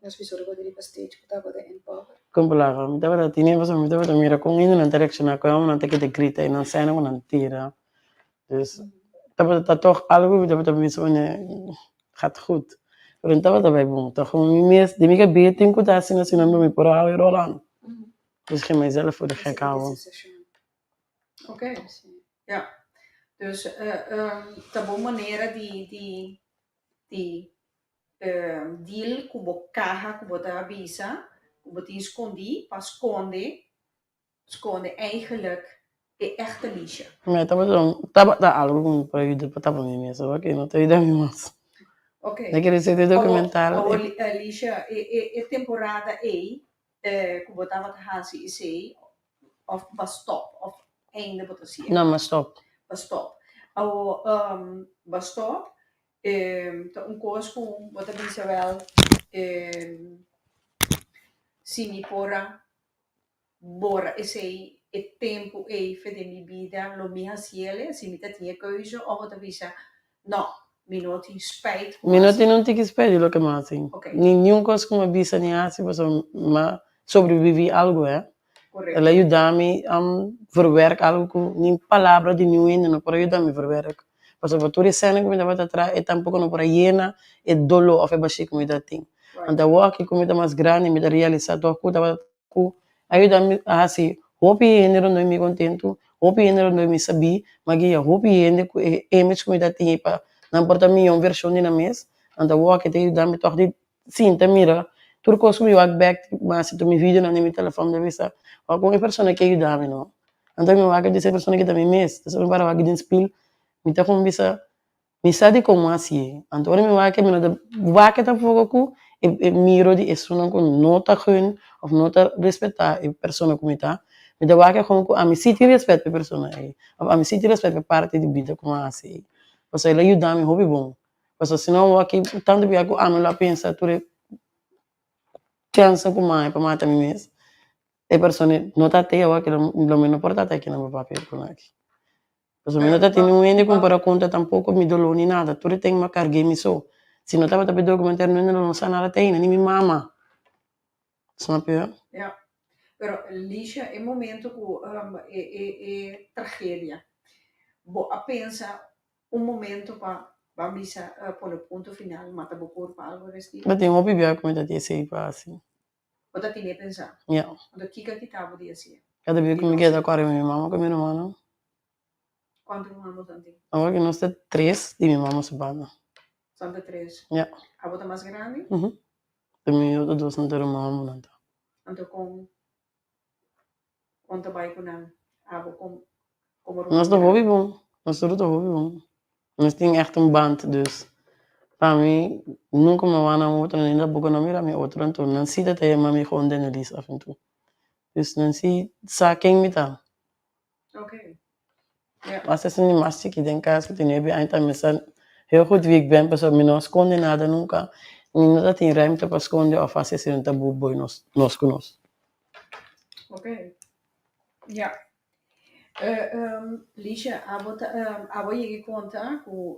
C: nos visor ku riba stage ku tabata en power?
B: Kon palabra? Mi tabata tene pasobra mi tabata mira kon hende nan ta reakshoná, kon nan ta keda grita i nan sèna ku nan tira. Dus tabata ta tòg algu mi tabata bisa manera gaat goed. Pero no tabata bai bon, ta gewoon mi mes den mi kabes tin ku ta asina asina no mi por a hou e ròl an. Dus ik ging mijzelf voor de gek houden.
A: Oké, ja. Dus ta bo manera di di di deal ku bo kaha ku bo ta bisa ku bo tin skondí pa skonde skonde eigenlijk e echte Liesje.
B: Mi tabata un tabata algo ku mi por a yuda pa tapa mi mes awor ke no ta yuda mi mas.
A: Oké.
B: Mi kere ser e documental.
A: Awor Liesje e e e temporada ei ku bo tabata hasi esei òf bo a stòp òf ainda bo ta hasié?
B: No, mi a stòp.
A: Bo a stòp. Awor bo a stòp ta un kos ku bo ta bisa wèl si mi por a Bora esei e tempu ei fe den mi bida lo mi hasiele si mi ta tin e keuze of bo ta bisa no mi no tin spijt ku
B: Mi no
A: hasi.
B: tin un tiki spijt di loke mi a hasi.
A: Oké.
B: Ni niun kos ku mi a bisa ni hasi pasobra mi a sobrevivi algu hè.
A: Korekto.
B: El a yuda mi verwerk algu ku ni palabra di niun hende no por a yuda mi verwerk. Pasobra tur e sèna ku mi tabata traha e tampoko no por a yena e doló òf e bashí ku mi ta tin. Anto awor aki ku mi ta mas grandi mi ta realisá tòg ku tabata ku a yuda mi a hasi hopi hende rondó mi kontentu, hopi hende rondó mi sabí, mi a guia hopi hende ku e image ku mi ta tin pa nan por ta mihó vershon di nan mes. Anto awor aki ta yuda mi tòg di sinta mira tur kos ku mi wak bèk, mi hasi tur mi videonan den mi telefòn, mi ta bisa wak kon e persona ke yuda mi no. Anto mi wak di e persona ke ta mi mes, mi para wak den spil mi ta kon bisa Mi sa di komo hasié. Anto ora mi wak mi no ta wak tampoko ku e miro di esunnan ku no ta gun òf no ta respetá e persona ku mi ta. Mi ta wak kon ku ami sí tin rèspèt pa e persona ei òf ami sí tin rèspèt pa e parti di bida ku mi a hasi ei. Pasobra el a yuda mi hopi bon. Pasobra si no awor aki tantu bia ku ami lo a pensa tur e chansa ku mi a haña pa mata mi mes, e persona no ta te awor aki lo mi no por ta te aki nan pa papia ku nan aki. Pasobra mi no ta tene un hende ku mi por a konta tampoko mi doló ni nada. Tur e ten mi a karg'é mi so. Si no tabata pa e dokumentario no hende lo no sa nada te ainda, ni mi mama. Snap je?
A: Ja. Pero Lisha, e momento ku e e e tragedia, bo a pensa un momento pa ban bisa pone punto final, mata bo kurpa, algo restilo?
B: Bo tin hopi bia ku mi ta tin esei pa hasi.
A: Bo ta tene pensa?
B: Ja.
A: Anto kiko a kita bo di hasié?
B: Kada bia ku mi keda kore mi mama ku mi rumannan.
A: Kuantu ruman bo tan tin?
B: Awor ki nos ta tres di mi mama su banda.
A: Son ta tres?
B: Ja.
A: Abo ta mas grandi?
B: Mhm. Te mi otro dos nan ta ruman homonan ta.
A: Anto kon kon ta bai ku nan? Abo kon komo ruman
B: Nos ta
A: grandi?
B: hopi bon. Nos tur ta hopi bon. Nos tin echt un band dus pa mi nunca mi a wak nan otro ni tampoco nan mira mi otro anto nan si ta ta yama mi gewoon Denelies af en toe dus nan si sa ken mi ta.
A: Oké. Ja.
B: Mas esnan di mas chiki den cas cu tin nuebe aña tambe sa heel goed wie ik ben pasobra mi no a sconde nada nunca mi no ta tin ruimte pa sconde of haci asina un taboe boy nos nos cu nos.
A: Oké. Ja. Lisha, abo ta abo yega konta ku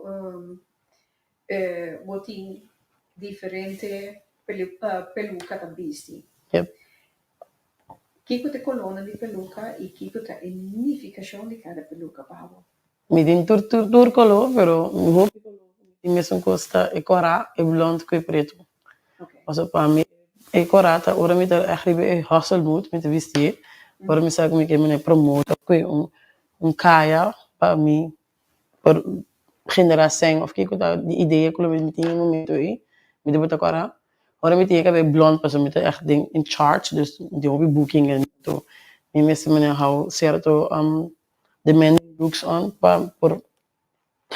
A: bo tin diferente peluka ta bisti.
B: Yep.
A: Kiko ta e kolónan di peluka i kiko ta e nifikashon di kada peluka pa abo?
B: Mi tin tur tur tur koló, pero mi hopi koló ku mi tin mesun kos ta e kòrá, e blònt ku e pretu. Pasobra pa mi e kòrá ta ora mi ta ègt riba e hustle mood mi ta bistié, ora mi sa ku mi ke mane promota ku e un un kaya pa mi por generá sèn òf kiko ta di idea ku lo mi tin e momento ei, mi ta bota kòrá. Ora mi tin e kabei blònt pasobra mi ta ègt den in charge dus mi tin hopi booking en mi mester mane hou sierto demanding looks on pa por.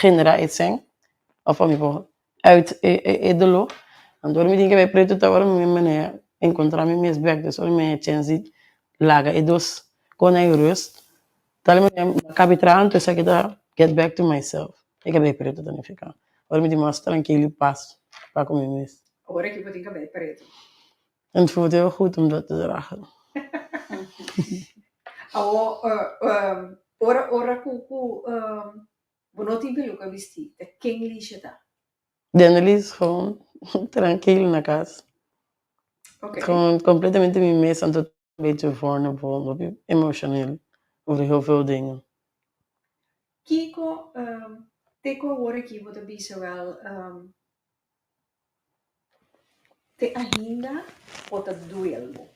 B: generá e sèn òf pa mi por uit e e doló. Anto ora mi tin ke bai pretu ta ora mi manera enkontrá mi mes bèk. Dus ora mi haña chèns di laga e dos kos na e rust tal manera mi a kabi traha anto esaki ta get back to myself. E kabei pretu ta nifiká ora mi tin mas trankil i pas pa ku mi mes.
A: Ora ki bo tin kabei pretu?
B: En het voelt heel goed om dat te dragen.
A: Awo ora ora ku ku bo no tin peluka bisti ta ken Lisha ta?
B: Denelies gewoon trankil na kas.
A: Oké.
B: Gewoon completamente mi mes anto un beetje vulnerable, hopi emotioneel over heel veel dingen.
A: Kiko te ku awor aki bo ta bisa wel Te ainda bo ta duel bo.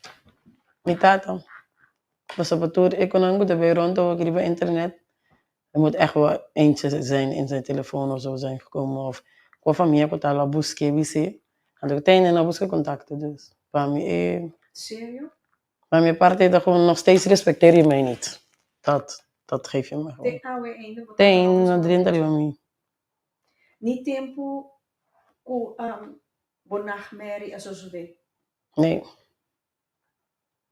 B: Mi tata, pasobra tur e konan ku ta bay rond awor riba internet, er moet echt wel eentje zijn in zijn telefoon of zo zijn gekomen of kua famia ku ta lo a busk'é bis'é, anto ku te ainda no a buska kontakto dus pa mi e.
A: Serio?
B: Pa mi parte ta gewoon nog steeds respecteer je mij niet, dat dat geef je me gewoon.
A: Te awe ainda bo
B: Te
A: tata no
B: ainda
A: busca
B: drenta
A: kontakto?
B: riba mi.
A: Ni tempu ku bo nachtmerrie a sosodé.
B: Nee.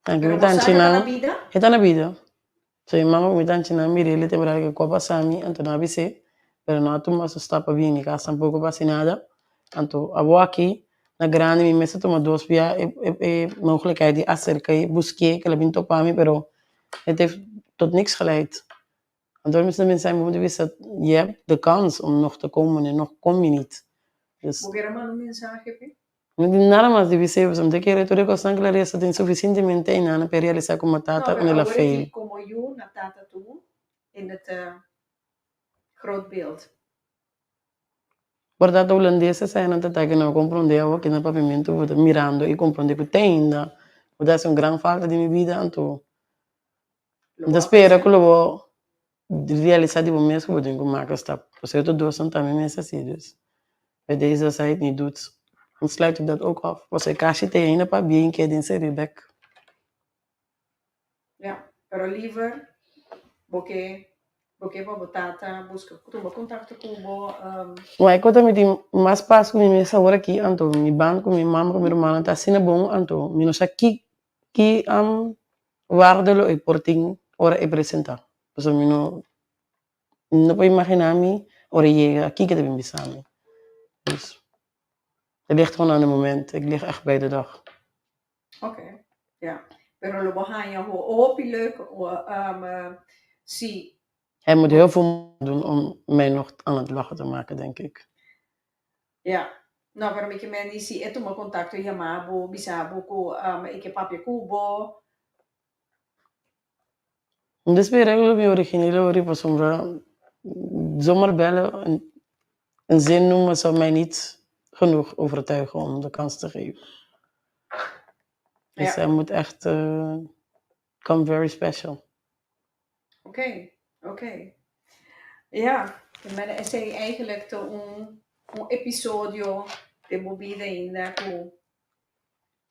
B: Anke
A: Pero
B: mi
A: bo sa
B: tanchi
A: ku e ta na
B: nan,
A: bida?
B: e ta na bida. So e mama ku mi tanchi nan mir'é li temporada ke ku a pasa mi, anto nan a bis'é, pero no a tuma su stap pa bini kas tampoco pa hasi nada. Anto abo aki na grandi mi mes a tuma dos bia e e mogelijkheid di aserka i busk'é ke el a bin topa mi, pero het heeft tot niks geleid. Anto mi ta pensa mi punto di vista je hebt de kans om nog te komen en nog kom je niet. Dus
A: Bo kere manda un mensahe p'e?
B: No tin nada mas di bis'é pasobra mi ta kere tur e kosnan ku el a resa tin sufisientemente einan pa e realisá ku mi
A: No,
B: tata
A: pero
B: un el a
A: awor
B: fail.
A: aki komo yu na tata tu in het groot beeld.
B: Por tata hulandes esei nan ta ta ke no komprondé awor ke na papiamentu bo ta mirando i komprondé ku te ainda bo ta hasi un gran falta den mi bida anto
A: Lo
B: Mi
A: bo
B: ta
A: a
B: spera ku
A: hasi?
B: lo bo realisa di bo mes ku bo tin ku maka stap. Pasobra e tur dosnan tambe mester hasi. Dus bij deze als hij het niet doet, dan sluit ik dat ook af. Pasobra e kashi ta ainda pa bien ke den serie bek.
A: Ja, pero liever bo ke bo ke pa bo tata buska tuma kontakto ku bo.
B: Wak e kota mi tin mas pas ku mi mes awor aki, anto mi band ku mi mama ku mi rumannan ta asina bon, anto mi no sa ki ki Waarde lo e por tin ora e presentá, pasobra mi no no por imaginá mi ora e yega kiko e ta bin bisa mi. Dus het ligt gewoon aan de moment, ik lig echt bij de dag.
A: Oké, ja. Pero lo bo haña hopi leuk si.
B: Hij moet heel veel doen om mij nog aan het lachen te maken, denk ik.
A: Ja. No, pero mi ke men di si e tuma kontakto i yama bo, bisa bo ku e ke papia ku bo.
B: Mi ta spera ku lo bin origineel ori pasobra zomaar bellen een zin noemen zou mij niet genoeg overtuigen om de kans te geven. Dus
A: Ja.
B: hij moet echt come very special.
A: Oké, oké. Ja, men esei eigenlijk ta un un episodio den bo bida ainda ku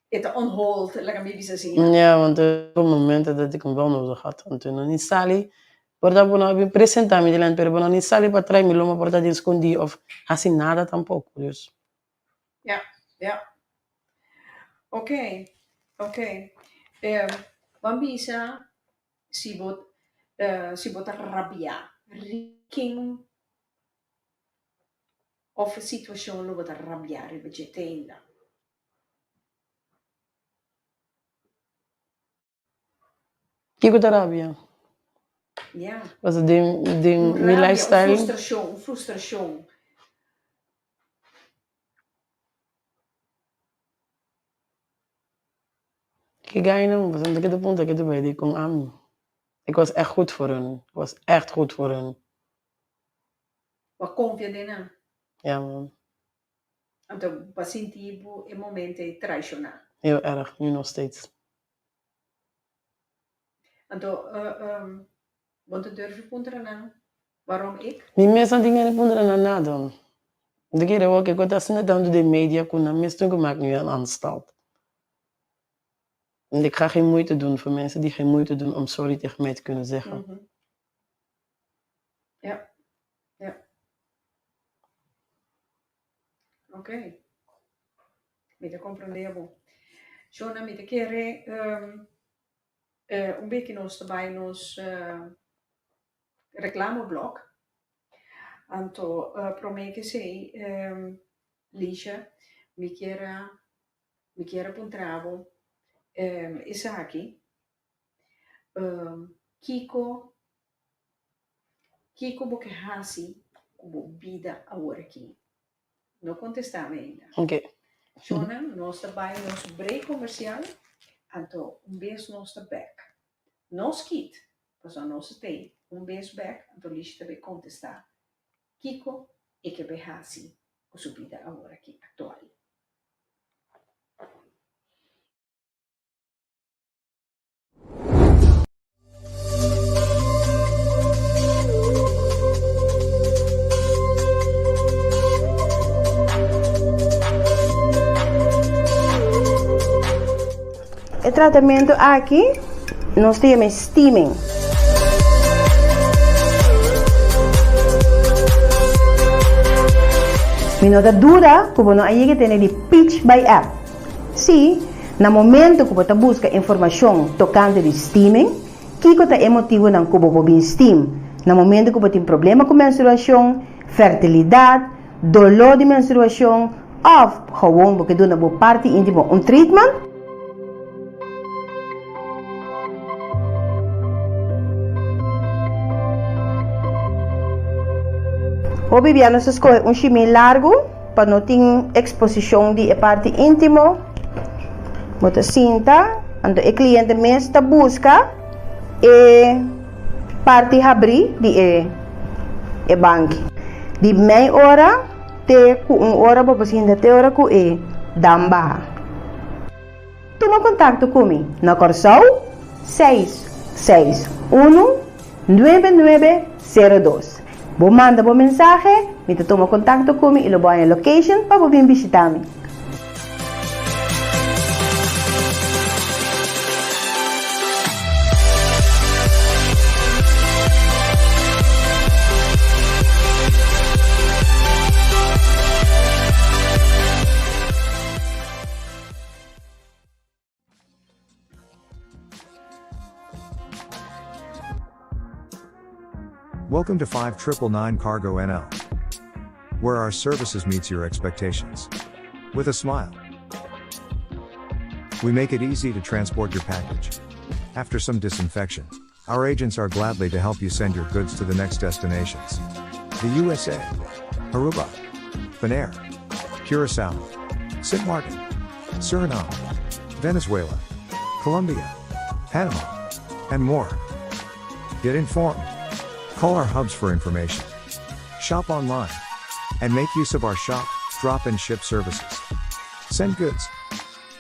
A: e ta on hold, laga mi bisa asina.
B: Ja, want er waren momenten dat ik hem wel nodig had. Anto no ni sali, por ta bo no a bin presenta mi dilanti, pero bo no ni sali pa trae mi lomba por ta den skondí of hasi nada tampoco, dus.
A: Ja, ja. Oké, oké. Ban bisa Si bo si bo ta rabiá, riba ken òf situashon lo bo ta rabiá riba dje te ainda?
B: Kiko ta rabia?
A: Ya.
B: Pasobra den den
A: Un
B: mi
A: rabia, un
B: lifestyle.
A: frustrashon, un frustrashon.
B: Ki gaina bo ta keda punta ke ta bai di kon ami. Ik was echt goed voor hun, ik was echt goed voor hun.
A: Bo a konfia den nan?
B: Ja man.
A: Anto bo a sinti bo e momento ei traishoná?
B: Heel erg, nu nog steeds.
A: Anto bo no ta durf puntra nan waarom ik?
B: Mi mes no tin gana di puntra nan nada. Mi ta kere wak e ku ta asina tantu den media ku nan mes tin ku mak mi een anstalt. Want ik ga geen moeite doen voor mensen die geen moeite doen om sorry tegen mij te kunnen zeggen.
A: Ja, ja. Ok. Mi ta komprondé bo. Shona, mi ta kere un beki nos ta bai nos reklamo blòk. Anto promé ke esei, Lisha, mi kier a mi kier a puntra bo esaki, kiko kiko bo ke hasi ku bo bida aworakí? No kontestá mi ainda.
B: Ok.
A: Shona, nos ta bai nos break komersial, anto un bes nos ta bèk. No skit, pasobra nos ta tei un bes bèk, anto Lisha ta bai kontestá kiko e ke bai hasi ku su bida aworakí aktual.
D: E tratamentu aki nos ta yama steaming. Mi no ta duda ku bo no a yega tene di Peach by App. Sí, na momento ku bo ta buska informashon tokante di steaming, kiko ta e motibunan ku bo por bin steam na momento ku bo tin problema ku menstruashon, fertilidat, doló di menstruashon òf gewon bo ke duna bo parti íntimo un treatment? Hopi bia nos ta skohe un shimí largu. Pa no tin eksposishon di e parti íntimo, bo ta sinta, anto e kliente mes ta buska e parti habrí di e e banki. Di mei ora te ku un ora bo por sinta te ora ku e dam baha. Tuma kontakto ku mi na Kòrsou seis seis unu nuebe nuebe sero dos. Bo manda bo mensahe, mi ta tuma kontakto ku mi i lo bo haña location pa bo bin bishita mi.
E: Welcome to 5999 Cargo NL, where our services meets your expectations. With a smile. We make it easy to transport your package. After some disinfection, our agents are gladly to help you send your goods to the next destinations. The USA, Aruba, Bonaire, Curacao, St. Martin, Suriname, Venezuela, Colombia, Panama, and more. Get informed. Call our hubs for information. Shop online. And make use of our shop, drop and ship services. Send goods.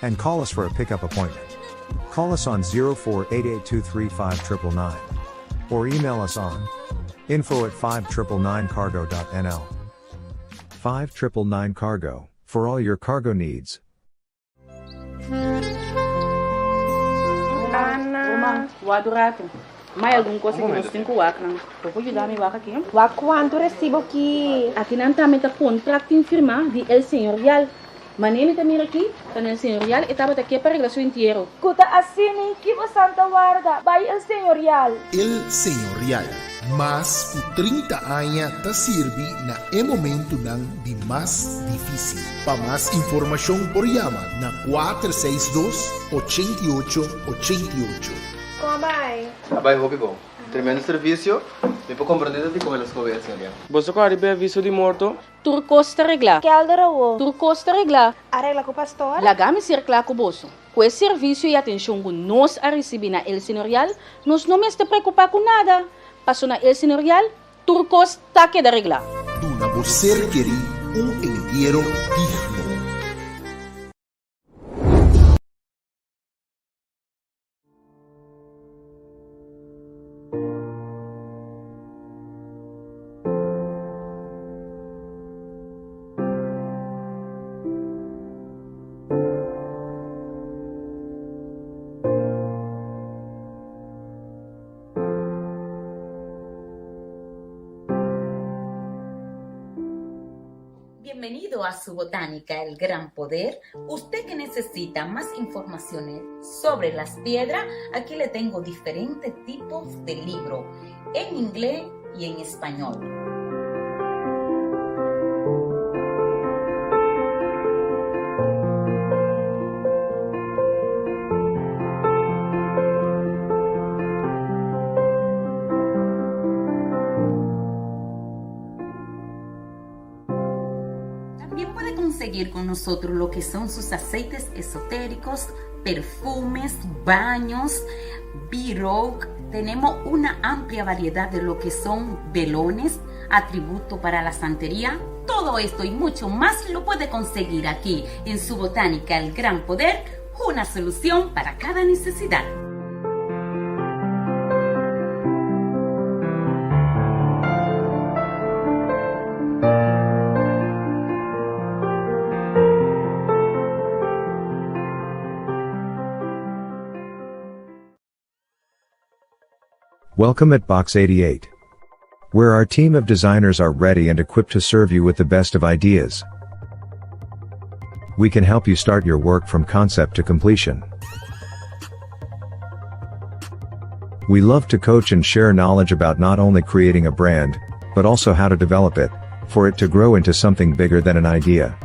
E: And call us for a pickup appointment. Call us on 0488235999 or email us on info at 5999cargo.nl. 5999 Cargo, for all your cargo needs.
F: Ana.
G: Wak un ratu. Mai algun kos ku nos tin ku wak nan. Bo por yuda mi wak aki?
F: Wak kuantu resibo ki.
G: Aki nan tambe ta kontrakt tin firmá di El Señorial. Manera mi ta mira aki, ta na El Señorial e tabata ke pa regla su entiero.
F: Ku ta asina ki bosan ta warda bai El Señorial?
H: El Señorial, mas ku 30 aña ta sirbi na e momentunan di mas difísil. Pa mas informashon por yama na 462 88 88.
F: Kon a bai?
I: A bai hopi bon. Tremendo servisio. Mi por komprondé ta dikon el a skohe El Señorial.
J: Boso ku a riba e aviso di morto?
G: Tur kos ta reglá.
F: Kelder awo.
G: Tur kos ta reglá.
F: A regla ku pastor.
G: Laga mi ser kla ku boso. Ku e servisio i atenshon ku nos a risibí na El Señorial, nos no mester preokupá ku nada. Paso na El Señorial, tur kos ta keda reglá.
H: Duna bo ser kerí un entiero digno.
K: Bienvenido a su botánica El Gran Poder. Usted que necesita más informaciones sobre las piedras, aquí le tengo diferentes tipos de libro en inglés y en español. También puede conseguir con nosotros lo que son sus aceites esotéricos, perfumes, baños, b Tenemos una amplia variedad de lo que son velones, atributo para la santería. Todo esto y mucho más lo puede conseguir aquí en su botánica El Gran Poder, una solución para cada necesidad.
E: Welcome at Box 88. Where our team of designers are ready and equipped to serve you with the best of ideas. We can help you start your work from concept to completion. We love to coach and share knowledge about not only creating a brand, but also how to develop it, for it to grow into something bigger than an idea.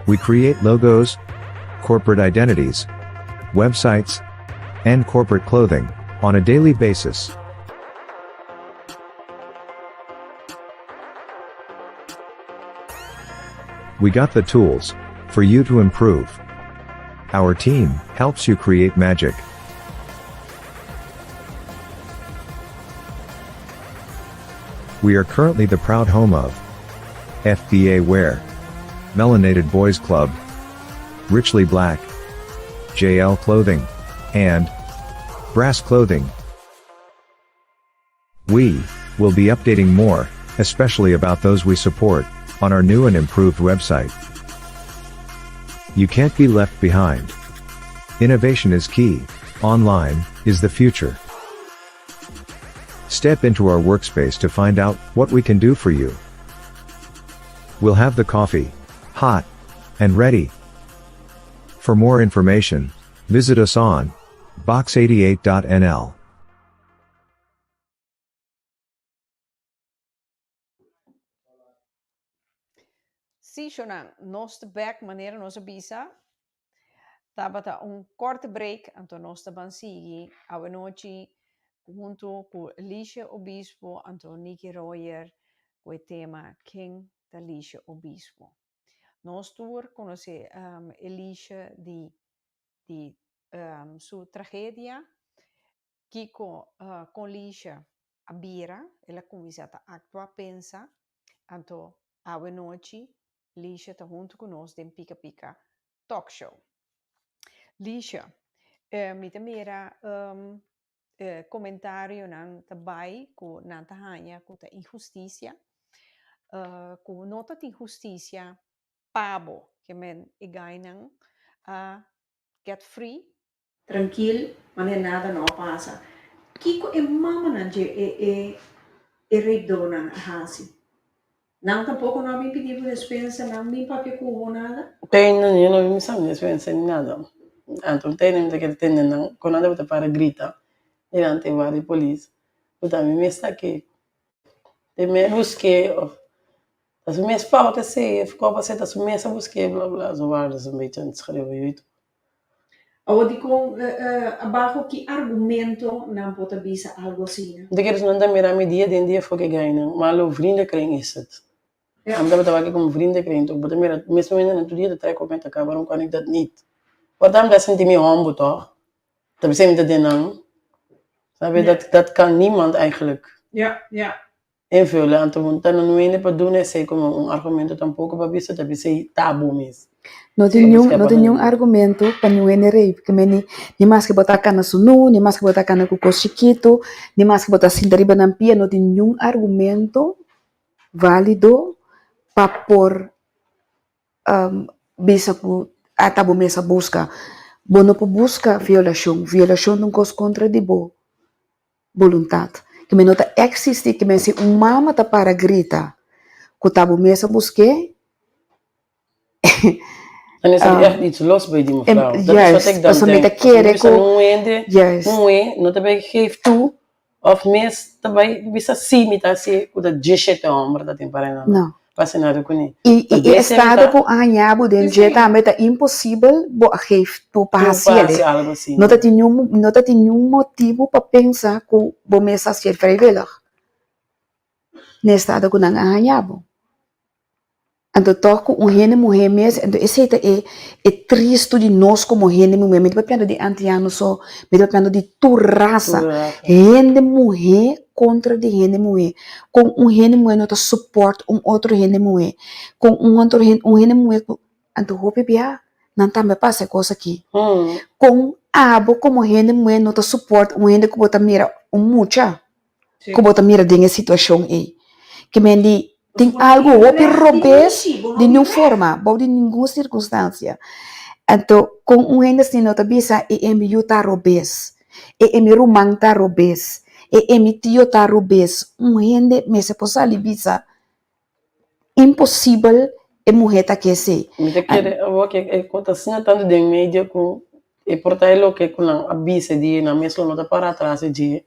E: We create logos, corporate identities, websites, and corporate clothing on a daily basis. We got the tools for you to improve. Our team helps you create magic. We are currently the proud home of FBA Wear, Melanated Boys Club, Richly Black, JL Clothing, and Brass Clothing. We will be updating more, especially about those we support, on our new and improved website. You can't be left behind. Innovation is key, online is the future. Step into our workspace to find out what we can do for you. We'll have the coffee, hot, and ready. For more information, visit us on box88.nl.
A: Sí, shownan, nos ta bek manera nos a bisa. Tabata un korte break, anto nos ta ban sigui awenochi hunto ku Lisje Obispo anto Nicky Royer ku e tema Ken ta Lisje Obispo. Nos tur konosé e Lisje di di su tragedia, kiko kon Lisje a bira, el a kuminsá ta aktua, pensa, anto awenochi Lisje ta huntu ku nos den Pika Pika Talk Show. Lisje, mi ta mira komentarionan ta bai ku nan ta haña ku ta inhustisia, ku no ta tin hustisia pa bo, ke men e gainan a get free. Trankil, manera nada no a pasa. Kiko e mamanan dje e e e reidónan a hasi? Nan tampoko no a bin pidi bo despensa, nan bin papia ku bo nada?
B: Tene, yo no bin bisa mi despensa ni nada. Anto tene mi ta kere tende nan, ku nan tabata para grita delante e guardia di polis, ku ta mi mes ta aki. Te me busk'é of ta su mes fout esei, of koba esei ta su mes a busk'é bla bla, zo waren ze een beetje aan het schreeuwen, je weet toch.
A: Awor dikon abaho ki argumento nan por ta bisa algo asina?
B: De keer nan ta mira mi dia den dia for ke gainan, maar lo vriendenkring is het. Ja. Mi tabata wak como vriendenkring toch, bo ta mira mes momento nan tur dia ta trek op met elkaar, waarom kan ik dat niet? Want dan ta sinti mi hombo toch, ta bisa mi ta den nan, snap je, dat dat kan niemand eigenlijk.
A: Ja, ja.
B: Invullen, anto bo no ta no hende pa duna esei como un argumento tampoco pa bisa ta bisa ei ta bo mes.
C: No tin niun no tin niun argumento pa niun hende rei ke meni ni maske bo ta kana sunú ni maske bo ta kana ku kos chikitu ni maske bo ta sinta riba nan pia no tin niun argumento válido pa por bisa ku ata bo mes a buska bo no por buska violashon violashon ta un kos kontra di bo. Boluntat. Ke men no ta eksistí, ke men si un mama ta para grita. Ku ta bo mes a busk'é.
B: Dan is er echt iets los bij die mevrouw. Dat is wat ik dan
C: Pasobra mi ta
B: denk.
C: kere
B: Pasobra
C: ku.
B: mi bisa un hende
C: Juist.
B: muhé no ta bai geef toe of mes ta bai bisa sí mi ta hasié ku ta djeshete hòmber ta tin para nan.
C: No.
B: Pa hasi nada kuné.
C: I
B: Ta
C: i e
B: bes
C: estado
B: ta
C: ku a haña bo den dje tambe ta imposibel bo a geef toe pa
B: toe pa
C: hasié.
B: hasi algo asina.
C: No ta tin niun no ta tin niun motibu pa pensa ku bo mes a hasié vrijwillig na e estado ku nan a haña bo. Anto tòg ku un hende muhé mes, anto esei ta e e tristu di nos komo hende muhé, mi ta papiando di antiano so, mi ta papiando di tur rasa, hende muhé kontra di hende muhé, kon un hende muhé no ta support un otro hende muhé, kon un otro hende un hende muhé ku, anto hopi bia nan tambe a pasa e kos aki, kon abo komo hende muhé no ta support un hende ku bo ta mira un mucha. ku bo ta mira den e situashon ei. Ke men di tin algu hopi robes di niun forma, bou di ningun sirkunstansia. Anto kon un hende asina no ta bisa e e mi yu ta robes, e e mi ruman ta robes, e e mi tio ta robes. Un hende mester por sali bisa imposibel e muhé ta ke esei.
B: Mi ta kere awor ke e kos ta asina tantu den medio ku e por ta e loke ku nan a bisa di nan mes lo no ta para atras di dje.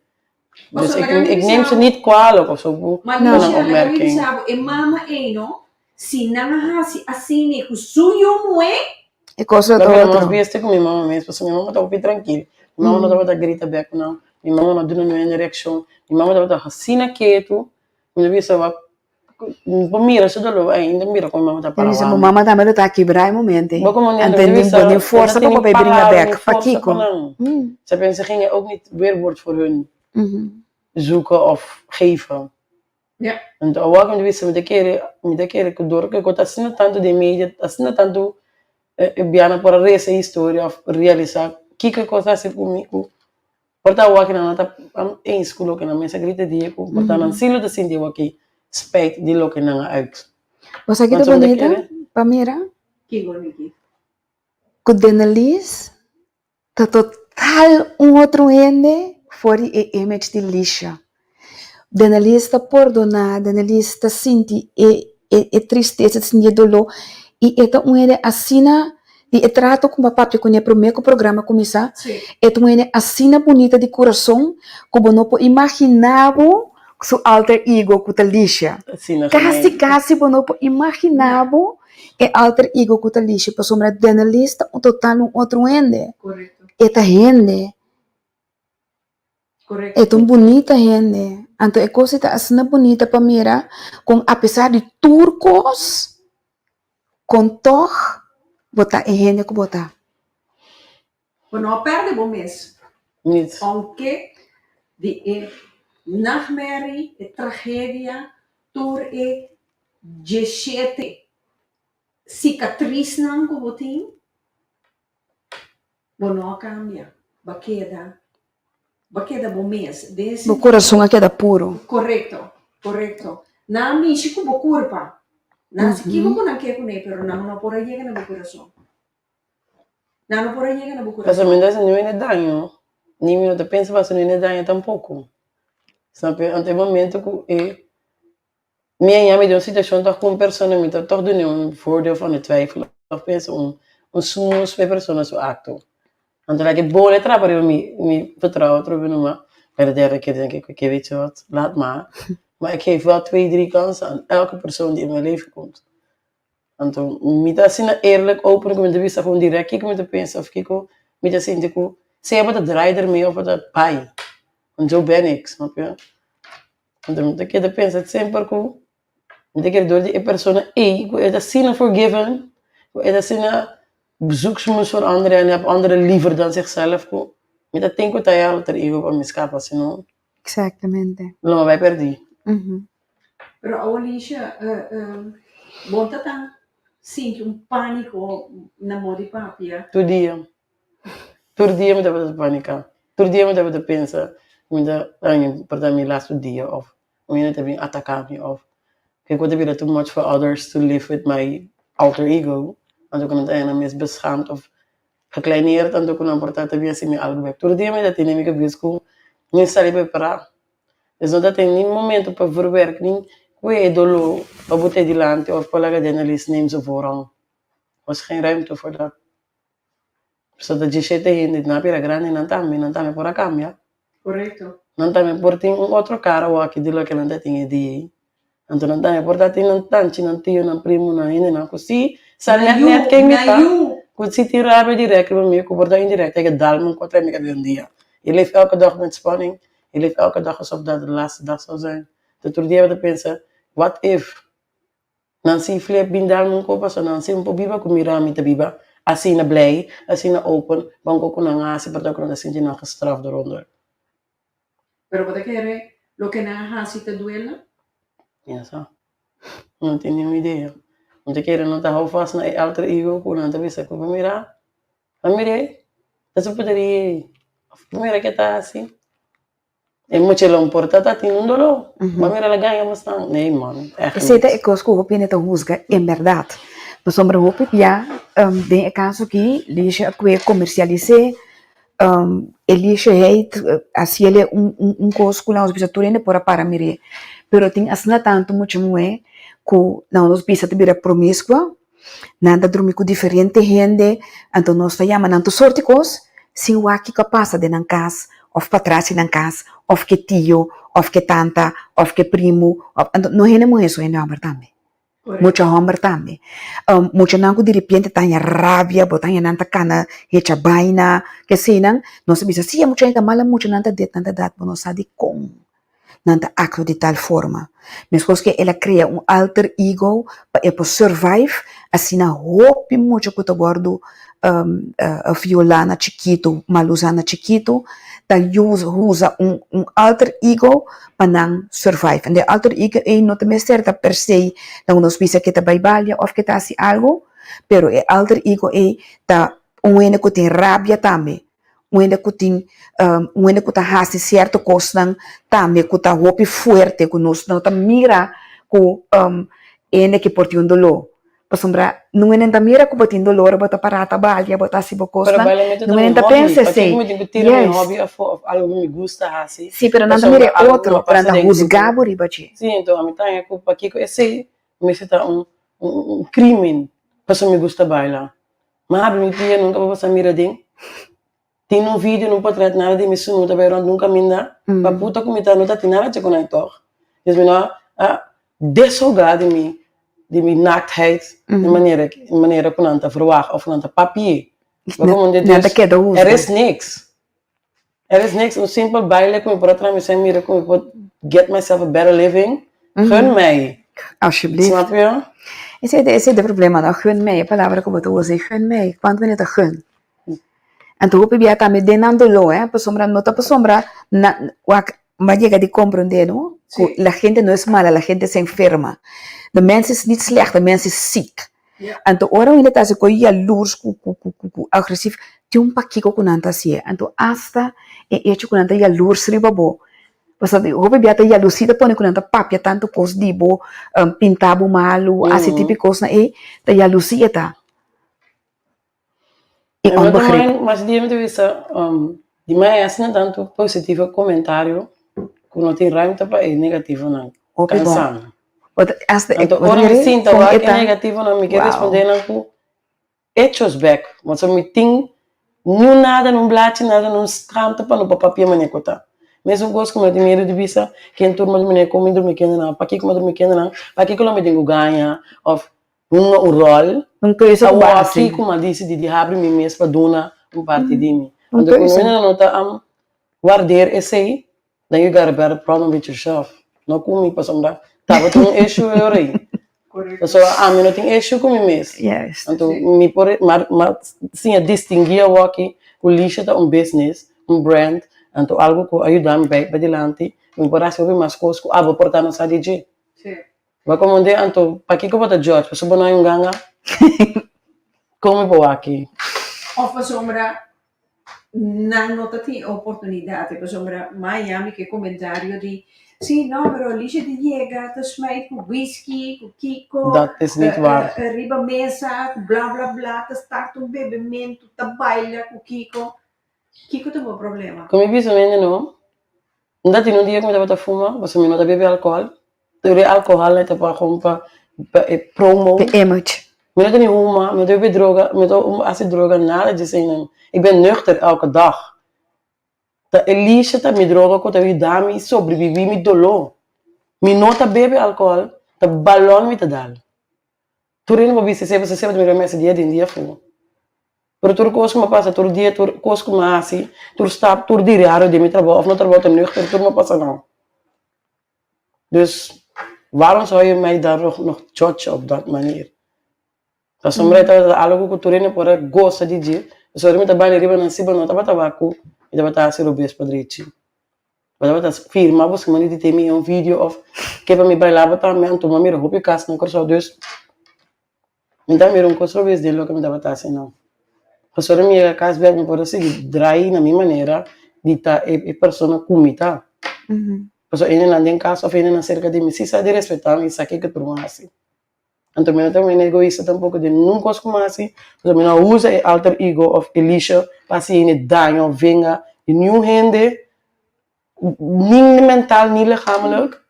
B: Dus ik, ik neem ze niet kwalijk of zo ku
A: Ma
B: nan
A: Lucia, laga mi
B: opmerking.
A: bisa bo, e mama ei no, si nan a hasi asina ku su yu muhé,
C: E kos lo
B: No,
C: ta
B: mi mama
C: otro.
B: bieste ku mi mama mes, pasobra mi mama ta hopi trankil. Mi mama no tabata grita bek ku nan, mi mama no duna niun reakshon. Mi mama tabata asina ketu, mi ta bisa wak, mi por mira su doló ainda mira kon mi mama ta
C: Mi bisa,
B: para
C: bo
B: wak.
C: mama tambe lo ta kibrá e momento ei.
B: Bo komo
C: Anto
B: mi ta
C: bo
B: bisa,
C: tin
B: no
C: forsa pa
B: tene
C: papá bringa
B: palabra
C: bek.
B: ni forsa
C: Pakiko?
B: pa nan. Sa pensa gingen ook niet weerwoord voor hun zoeken of geven.
A: Ja.
B: Anto awor mi ta bisa mi ta kere, mi ta kere ku dor ku e kos ta asina tantu den media, asina tantu e bianan por a resa e historia of realisá kiko e kos a hasi ku mi ku por ta awor ku nan no ta eens ku loke nan mes a grita di e ku por ta nan sí lo ta sinti awor ki spijt di loke nan a uit.
C: Bo sa ki ta
B: Anto mi ta
C: bunita
B: kere.
C: pa mira?
A: Kiko Niki?
C: Ku Denelies Ta total un otro hende for di e image di Lisha. Denelies ta pordoná, Denelies ta sinti e e tristesa, ta sinti e doló i e ta un hende asina di e trato ku bo a papia kuné promé ku programa kuminsá, e ta un hende asina bunita di kurason ku bo no por imaginá bo su alter ego ku ta Lisha. Kasi kasi bo no por imaginá bo E alter ego ku ta Lisha pasobra Denelies ta un total un otro hende. E ta hende. E ta un bunita hende. Anto e kos ei ta asina bunita pa mira kon apesar di tur kos kon tòg bo ta e hende ku bo ta.
A: Bo no a pèrdè bo mes. Ounke di e nachtmerrie, e tragedia, tur e dieshete sikatrisnan ku bo tin, bo no a kambia. Bo a keda, bo a keda bo mes. Den e
C: Bo kurason a keda puru.
A: Korekto, korekto. Nan a mishi ku bo kurpa. Nan a hasi kiko ku nan ke kuné, pero nan no por a yega na bo kurason. Nan no por a yega na bo
B: Pasobra
A: kurason.
B: mi no ta hasi niun daño, ni mi no ta pensa pa hasi niun daño tampoko. Snap je? Anto e momento ku e mi a yami den un situashon tòg ku un persona mi ta tòg dun'é un voordeel van de twijfel òf pensa un un smoes pa e persona su akto. Anto like e bole trapa riba mi mi vertrouwen atrobe numa, bij de derde keer denk ik oké weet je wat, laat maar. Maar ik geef wel twee, drie kansen aan elke persoon die in mijn leven komt. Anto mi ta asina eerlijk open ku mi ta bisa gewoon direct kiko mi ta pensa of kiko mi ta sinti ku sea bo ta draai dermee of bo ta bai. Want zo ben ik, snap je? Anto mi ta keda pensa semper ku mi ta kere dor di e persona ei ku e ta asina forgiven, ku e ta asina zoek smoes voor anderen en heb anderen liever dan zichzelf ku mi ta tin ku ta e alter ego pa mi skapa sino
C: Exactamente.
B: lo mi a bai perdí.
A: Pero awor Lisha, bo ta tan sinti un pániko na moda di papia?
B: Tur dia. Tur dia mi tabata panika. Tur dia mi tabata pensa mi ta haña por ta mi lastu dia of un hende ta bin ataka mi of kiko ta bira too much for others to live with my alter ego anto ku nan ta haña nan mes beschaamd of gekleineerd anto ku nan por ta ta bin hasi mi algu bek. Tur dia mi ta tene mi kabes ku mi sali prepará. Dus no ta tin ni momento pa verwerk ni. Kue e doló pa bo ta e dilanti òf pa laga Denelies neem ze voorrang. Was geen ruimte voor dat. Pasobra ta djeshete hende, nan a bira grandi nan tambe, nan tambe por a kambia.
A: Korekto.
B: Nan tambe por tin un otro kara wòki di loke nan ta tin e dia ei. Anto nan tambe por ta tin nan tanchi, nan tio, nan primu, nan hendenan ku si sa
A: Nan
B: nèt
A: yu,
B: nèt ken mi
A: nan
B: ta,
A: yu.
B: ku si tin rabia dirèkt riba mi, ku por ta indirèkt, e ke dal mi un kontra mi kabes un dia. Je leeft elke dag met spanning, je leeft elke dag alsof dat de laatste dag zou zijn. Te tur dia bo ta pensa, what if nan si flip bin dal mi un kos pasobra nan si no por biba ku mi rami ta biba asina blij, asina open, pa un kos ku nan a hasi por ta ku nan ta sinti nan gestraft eronder.
A: Pero bo ta kere loke nan a hasi ta duel nan?
B: Ya sa. No tin niun idea. Mi ta kere nan ta hou vast na e alter ego ku nan ta bisa ku bo mira, bo mir'é, ta su puteria ei, of bo mira ke ta hasi. E mucha lo importa ta tin un doló. Bo mira la gaña bosnan. Nee man, echt
C: Esei ta
B: niet.
C: e kos ku hopi hende ta husga en bèrdat. Pasobra hopi bia den e kaso aki Lisha a kue komersialis'é, e Lisha heit hasiel un kos ku nos bisa tur hende por a para mir'é. Pero tin asina tantu mucha muhé ku nos bisa ta bira promiskua, Nan ta drumi ku diferente hende, anto nos ta yama nan tur sorti kos sin wak kiko a pasa den nan kas òf patras di nan kas òf ke tio òf ke tanta òf ke primu òf anto no hende muhé so hende hòmber tambe mucha hòmber tambe muchanan ku diripiente ta haña rabia bo ta haña nan ta kana hecha baina keseinan nos ta bisa si e muchanan ta mala mucha nan ta dit nan ta dat bo no sa dikon. Nan ta aktua di tal forma. Meskos ke el a krea un alter ego pa e por survive, asina hopi mucha ku ta wòrdu violá na chikitu, mal usá na chikitu, ta usa un alter ego pa nan survive. En e alter ego ei no ta mester ta per se laga nos bisa ke ta bai balia òf ke ta hasi algu, pero e alter ego ei ta un hende ku tin rabia tambe. Un hende ku tin un hende ku ta hasi sierto kosnan tambe ku ta hopi fuerte ku nos no ta mira ku e hende aki por tin un doló. Pasobra un hende no ta mira ku bo tin doló ora bo ta pará ta balia bo ta hasi bo kosnan un hende ta pensa esei. Si pero nan ta mira e otro pero nan ta husga bo riba dje.
B: Si enton ami ta haña ku pakiko esei mester ta un krimen pasobra mi gusta baila. Ma habri mi pia nunka bo sa mira den. Tin un video nun potret nada di mi su no ta bai rond nunka minda. Pa puta ku mi ta no ta tin nada che ku nan tog. Dus mi no a deshoga di mi di mi naaktheid di manera manera ku nan ta verwagt of ku nan ta papia. Bo komo
C: Nan ta keda husga.
B: Er is niks. Er is niks. Un simpel baile ku mi por a traha mi sen mira ku mi por get myself a better living. Gun mij.
C: Alsjeblieft.
B: Snap je?
C: Esei ta esei ta e problema no, gun mij, e palabra ku bo ta usa ei, gun mij, kuantu bo ta gun? Anto hopi bia tambe den nan doló eh, pasobra no ta pasobra nan, wak, bo a yega di komprondé no, ku la gente no es mala, la gente se enferma. De mens is niet slecht, de mens is ziek. Anto ora un hende ta hasi ku yalurs, ku ku ku ku agresief, tin un pakiko ku nan ta hasié. Anto asta e echo ku nan ta yalurs riba bo, pasobra hopi bia ta yalusí ta pone ku nan ta papia tantu kos di bo, pinta bo malu, hasi tipo kosnan ei, ta yalusí e ta. I onbegrip.
B: Mas dia mi ta bisa di mai asina tantu positivo komentario ku no tin ruimte pa e negativonan kansa mi. Anto ora mi sinta wak e negativonan mi ke responde nan ku hechos bek. Pasobra mi tin niun nada, niun blachi nada, niun skamte pa no por papia manera ku ta. Mesun kos ku mi tin miedu di bisa ken tur mi a komi drumi kendenan, pakiko mi a drumi kendenan, pakiko lo mi tin ku gaña òf Hunga un ròl.
C: Un keuze ku bo
B: Awor
C: hasi.
B: aki ku mi a disidí di habri mi mes pa duna un parti di mi.
C: Un
B: Anto ku
C: keuze.
B: no no ta wardeer esei, then you got a better problem with yourself. No ku mi pasobra tabata un issue e ora ei. Pasobra ami no tin issue ku mi mes.
C: Juist.
B: Anto mi por mi a siña distinguí awor aki ku Lisha ta un business, un brand, anto algu ku a yuda mi bai padilanti, mi por hasi hopi mas kos ku abo por ta no sa di dje. Bo como un anto pakiko bo ta judge pasobra bo no hay un ganga? Con mi por wak aki?
A: Of pasobra nan no ta tin e oportunidad e pasobra Miami ke comentario di si no pero Alicia di yega ta smijt cu whisky cu kiko
B: Dat is niet waar.
A: riba mesa cu bla bla bla ta start un bebemento ta baila cu kiko kiko ta bo problema?
B: Con mi bisa mende no, N ta tin un dia cu mi tabata fuma pasobra mi no ta bebe alcohol. Tur e alcohol ta pa gewoon pa pa e promo.
C: Pa image.
B: Mi no ta ni huma, mi no ta bebe droga, mi no ta hasi droga, nada di eseinan. Ik ben nuchter elke dag. Ta Elisha ta mi droga ku ta yuda mi sobrevivi mi doló. Mi no ta bebe alcohol, ta balon mi ta dal. Tur hende por bisa esei, pasobra esei bo ta mira mi hasi dia den dia afó. Pero tur kos ku mi a pasa tur dia, tur kos ku mi a hasi, tur stap, tur diriario den mi trabou òf no trabou ta nuchter, tur mi a pasa nan. Dus waarom zou je mij dan nog nog judge op dat manier? Pasobra e tabata algu ku tur hende por a gosa di dje, pasobra mi ta bani riba nan si bo no tabata wak ku mi tabata hasi robes pa drechi. Bo tabata firma bo suma di tene mi un video of ke pa mi baila bo tambe anto bo a mira hopi kas na Kòrsou dus mi ta mira un kos robes den loke mi tabata hasi nan. Pasobra mi yega kas bèk mi por a sigui drai na mi manera di ta e persona ku mi ta. Pasobra hendenan den kas of hendenan serka di mi si sa di respetá mi sa kiko tur mi hasi. Anto mi no ta un egoista tampoco den ningun cos cu mi haci, pasobra mi no a usa e alter ego of Elisha pa haci hende daño of venga di niun hende, ni mental ni lichamelijk,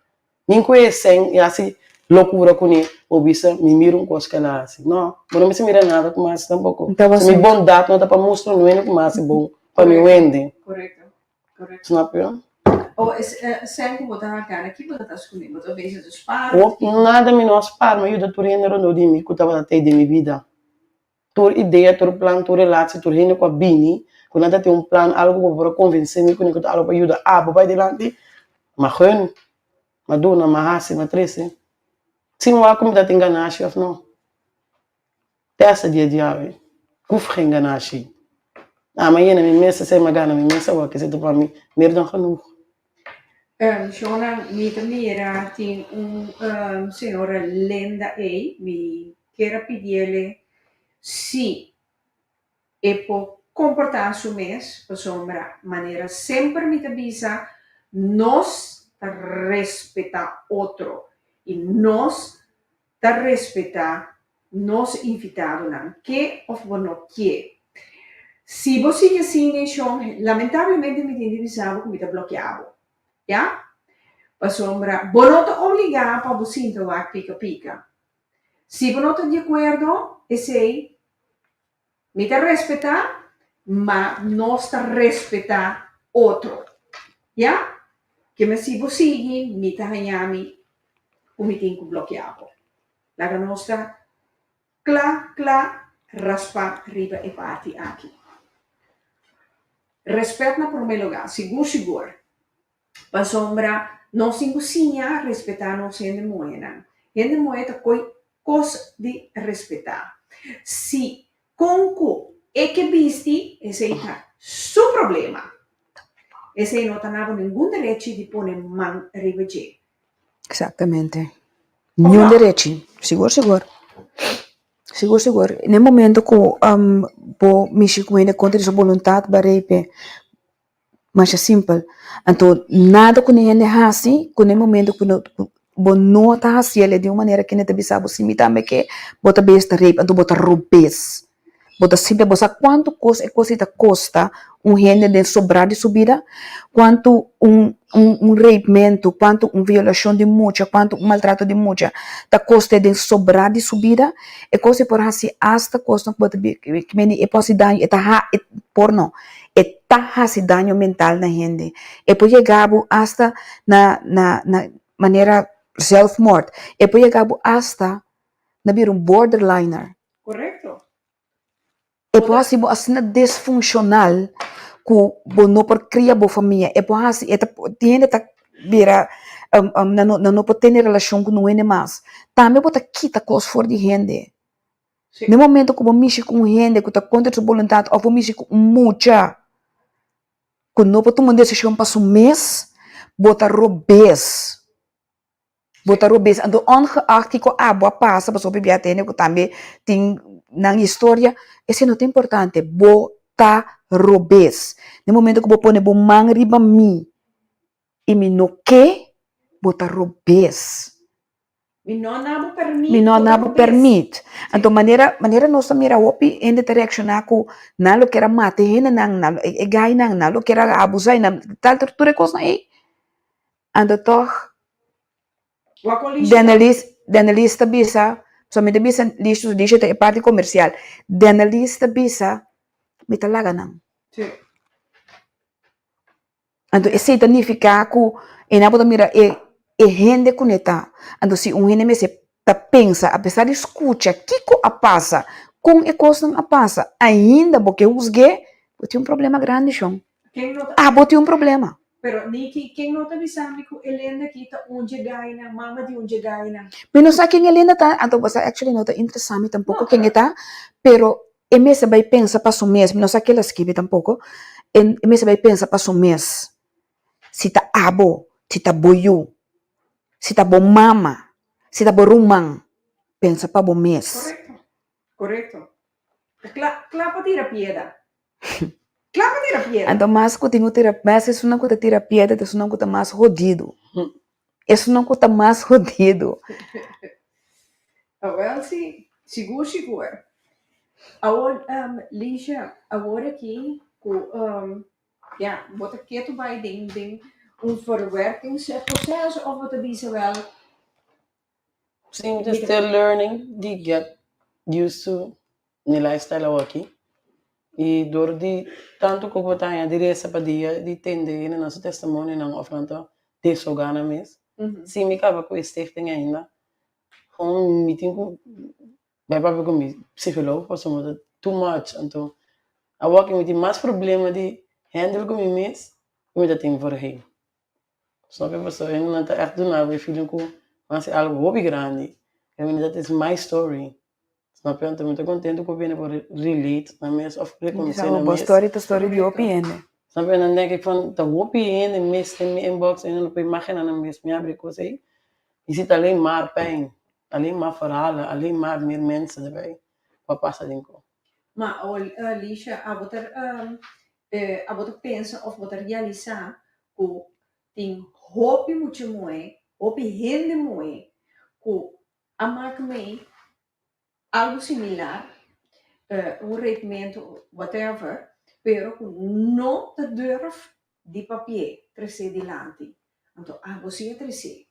B: ni cu e sen y haci locura cune, bo bisa mi mira un cos cu el a haci. No, bo no mester mira nada cu mi haci tampoco. Mi bondad no ta pa mustra un hende cu mi haci bon pa mi hende. Snap je?
A: Oh, es sen ku bo ta gana, ki bo ta ta skundi? Bo ta bezig te spaar?
B: Hopi nada mi no a spaar, mi a yuda tur hende rondó di mi ku tabata tei den mi bida. Tur idea, tur plan, tur relatie, tur hende ku a bini, ku nan ta tin un plan, algu ku bo por a konvensé mi kuné ku ta algu pa yuda abo bai dilanti, m'a gun, m'a duna, m'a hasi, m'a trese. Sin wak ku mi ta tin ganashi òf no. Te hasta dia di awe, kuf geen ganashi. Ama yena mi mesa, esei mi a gana mi mesa awor, esei ta pa mi meer dan genoeg.
A: Shona, mi ta mira tin un señora Linda ei, mi kier a pidiele si e por komportá su mes, pasobra manera semper mi ta bisa, nos ta respetá otro i nos ta respetá nos invitadonan, ke òf bo no ke. Si bo sigui asina e shon, lamentablemente mi tin di bisa bo ku mi ta blokeá bo. Ya? Pasobra bo no ta obligá pa bo sinta wak pika pika. Si bo no ta di akuerdo, esei Mi ta respetá, ma nos ta respetá otro. Ya? Keme si bo sigui, mi ta haña mi ku mi tin ku blokeá bo. Laga nos ta kla kla raspá riba e parti aki. Respèt na promé lugá, sigur sigur. Pasobra nos tin ku siña respetá nos hende muhénan. Hende muhé ta koi kos di respetá. Si kon ku e ke bisti, esei ta su problema. Esei no ta nabo ningun derechi di pone man riba dje.
C: Exactamente. Niun derechi. Sigur sigur. Sigur sigur. Na e momento ku bo mishi ku hende kontra di su boluntat bo a repe. Masha simpel. Anto nada ku hende hasi ku na e momento ku bo no ta hasi el di un manera kende ta bisa bo si mi tambe ke bo ta bes ta rape anto bo ta robes. Bo ta simple bo sa kuantu kos e kos ei ta kosta un hende den sobra di su bida, kuantu un un rapementu, kuantu un violashon di mucha, kuantu un maltrato di mucha ta kosta den sobra di su bida. E kos ei por hasi asta kosnan ku bo ta e por hasi daño e ta ha e por no. E ta hasi daño mental na hende. E por yega bo asta na na na manera zelfmoord. E por yega bo asta na bira un borderliner.
A: Korekto.
C: E por hasi bo asina desfunshonal ku bo no por kria bo famia. E por hasi e ta tin hende ta bira nan no nan no por tene relashon ku nun hende mas. Tambe bo ta kita kos for di hende. Na e momento ku bo mishi ku un hende ku ta kontra su boluntat òf bo mishi ku un mucha ku no por tuma un desishon pa su mes, bo ta robes. Bo ta robes. Anto ongeacht kiko abo a pasa, pasobra hopi bia ta hende ku tambe tin nan historia, esei no ta importante, bo ta robes. Na e momento ku bo pone bo man riba mi i mi no ke, bo ta robes.
A: Mi no na bo permit.
C: Mi no na bo permit. Anto manera manera nos ta mira hopi hende ta reakshoná ku nan lo kier a mata e hendenan, nan e gainan, nan lo kier a abusá e nan, tal tur e kosnan ei. Anto tòg.
D: Dennelis, Dennelis ta bisa, so mi ta bisa Lisha, Lisha ta e parti komersial, Dennelis ta bisa mi ta laga nan. Anto esei ta nifiká ku e nan bo ta mira e e hende ku ne ta. Anto si un hende mester ta pensa apesar di skucha kiko a pasa, kon e kosnan a pasa, ainda bo ke husg'é, bo tin un problema grandi shon. Abo tin un problema.
A: Pero Niki, ken no ta bisa mi ku Elenda aki ta un dje gainan, mama di un dje gainan?
D: Mi no sa ken Elenda ta, anto bo sa actually no ta interesa mi tampoko ken e ta, pero e mester bai pensa pa su mes, mi no sa kel a skibi tampoko, e mester bai pensa pa su mes, si ta abo, si ta bo yu, si ta bo mama, si ta bo ruman, pensa pa bo mes.
A: Korekto, korekto. Ta kla, kla pa tira pieda. Kla pa tira pieda.
D: Anto mas ku tin ku tira, mas esunnan ku ta tira pieda ta esunnan ku ta mas hodido. Esunnan ku ta mas hodido.
A: Awel si, sigur sigur. Awor Lisha, awor aki ku ya, bo ta ketu bai den den un verwerkingsproces of bo ta bisa wel
B: Sí, mi ta still learning di get used to mi lifestyle awaki. I dor di tantu ku bo ta haña di resa pa dia di tende hende nan su testimonionan òf nan ta deshogá nan mes. Si mi kaba ku e stichting ainda, gewoon mi tin ku bai papia ku mi psikoloog pasobra ta too much. Anto awaki mi tin mas problema di handle ku mi mes ku mi ta tin voorheen. Snap je? Pasobra hende nan ta ègt duna bo e feeling ku bo hasi algu hopi grandi. I mean that is my story. Snap je? Anto mi ta kontentu ku hopi hende por relate na mes òf rekonosé na
D: Bo
B: mes.
D: story ta story di hopi hende.
B: Snap je? Dan denk ik van ta hopi hende mes den mi inbox en nan por imagina nan mes mi abri e kos ei. Je ziet alleen maar pijn, alleen maar verhalen, alleen maar meer mensen erbij ku a pasa den ko.
A: Ma Alicia, abo ta abo ta pensa òf bo ta realisá ku tin hopi mucha muhé, hopi hende muhé ku a mak mei algu similar, un rapementu, whatever, pero ku no ta durf di papi'é tres'é dilanti. Anto abo si a tres'é,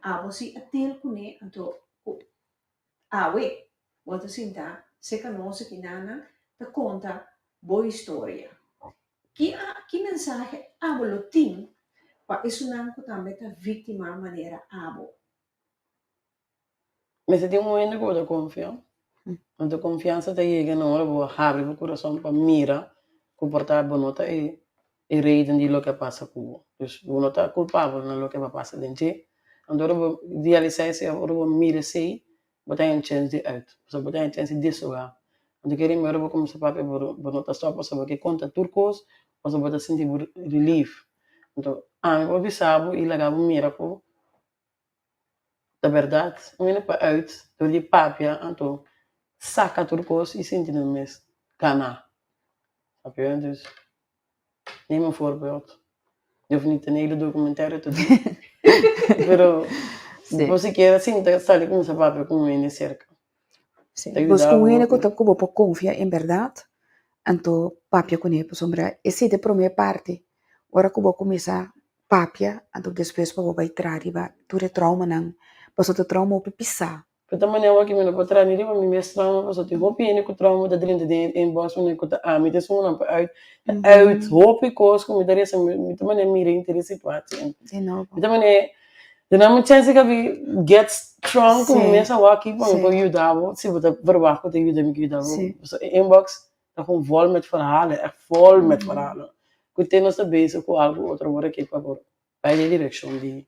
A: abo si a deal kuné, anto ku awe bo ta sinta serka nos aki nan ta konta bo historia. Ki ki mensahe abo lo tin pa esunnan ku tambe ta víktima manera abo?
B: Mester tin un hende ku bo ta konfia. Anto konfiansa ta yega na ora bo habri bo kurason pa mira ku por ta bo no ta e e reden di loke a pasa ku bo. Dus bo no ta kulpabel na loke a pasa den dje. Anto ora bo realisá esei òf ora bo mira esei, bo ta haña un chèns di uit. Pasobra bo ta haña un chèns di deshogá. Anto kere mi ora bo kuminsá papia bo bo no ta stòp pasobra bo ke konta tur kos pasobra bo ta sinti bo relief. Anto ami por bisa bo i laga bo mira ku Ta berdad, un hende por uit dor di papia anto saca tur cos y sinti nan mes gana. Snap je? Dus neem een voorbeeld. Je hoeft niet een hele documentaire te doen, pero bo sikiera sinta sali cuminsa papia cu un hende cerca.
D: Sí,
B: Ta yuda
D: busca un hende
B: bo.
D: cu ta cu bo por confia en berdad, anto papia cune, pasobra esey ta e prome parti, ora cu bo cuminsa papia, anto despues pa bo bai traha riba tur e traumanan, pasobra ta trauma hopi pisá.
B: Pero ta manera awor ki mi no por traha ni riba mi mes trauma, pasobra tin hopi hende ku trauma ta drenta den e inbox mi ku ta ami ta esun nan pa uit, ta uit hopi kos ku mi ta resa, mi ta manera mira henter e situacion. Mi ta manera duna mi chance ka bi get strong ku mi mes awor aki pa mi por yuda bo, si bo ta verwacht ku ta yuda mi ku yuda bo. Pasobra e inbox ta gewoon vol met verhalen, echt vol met verhalen. Ku te nos ta bezig ku algu otro ora ke pa por bai den direkshon di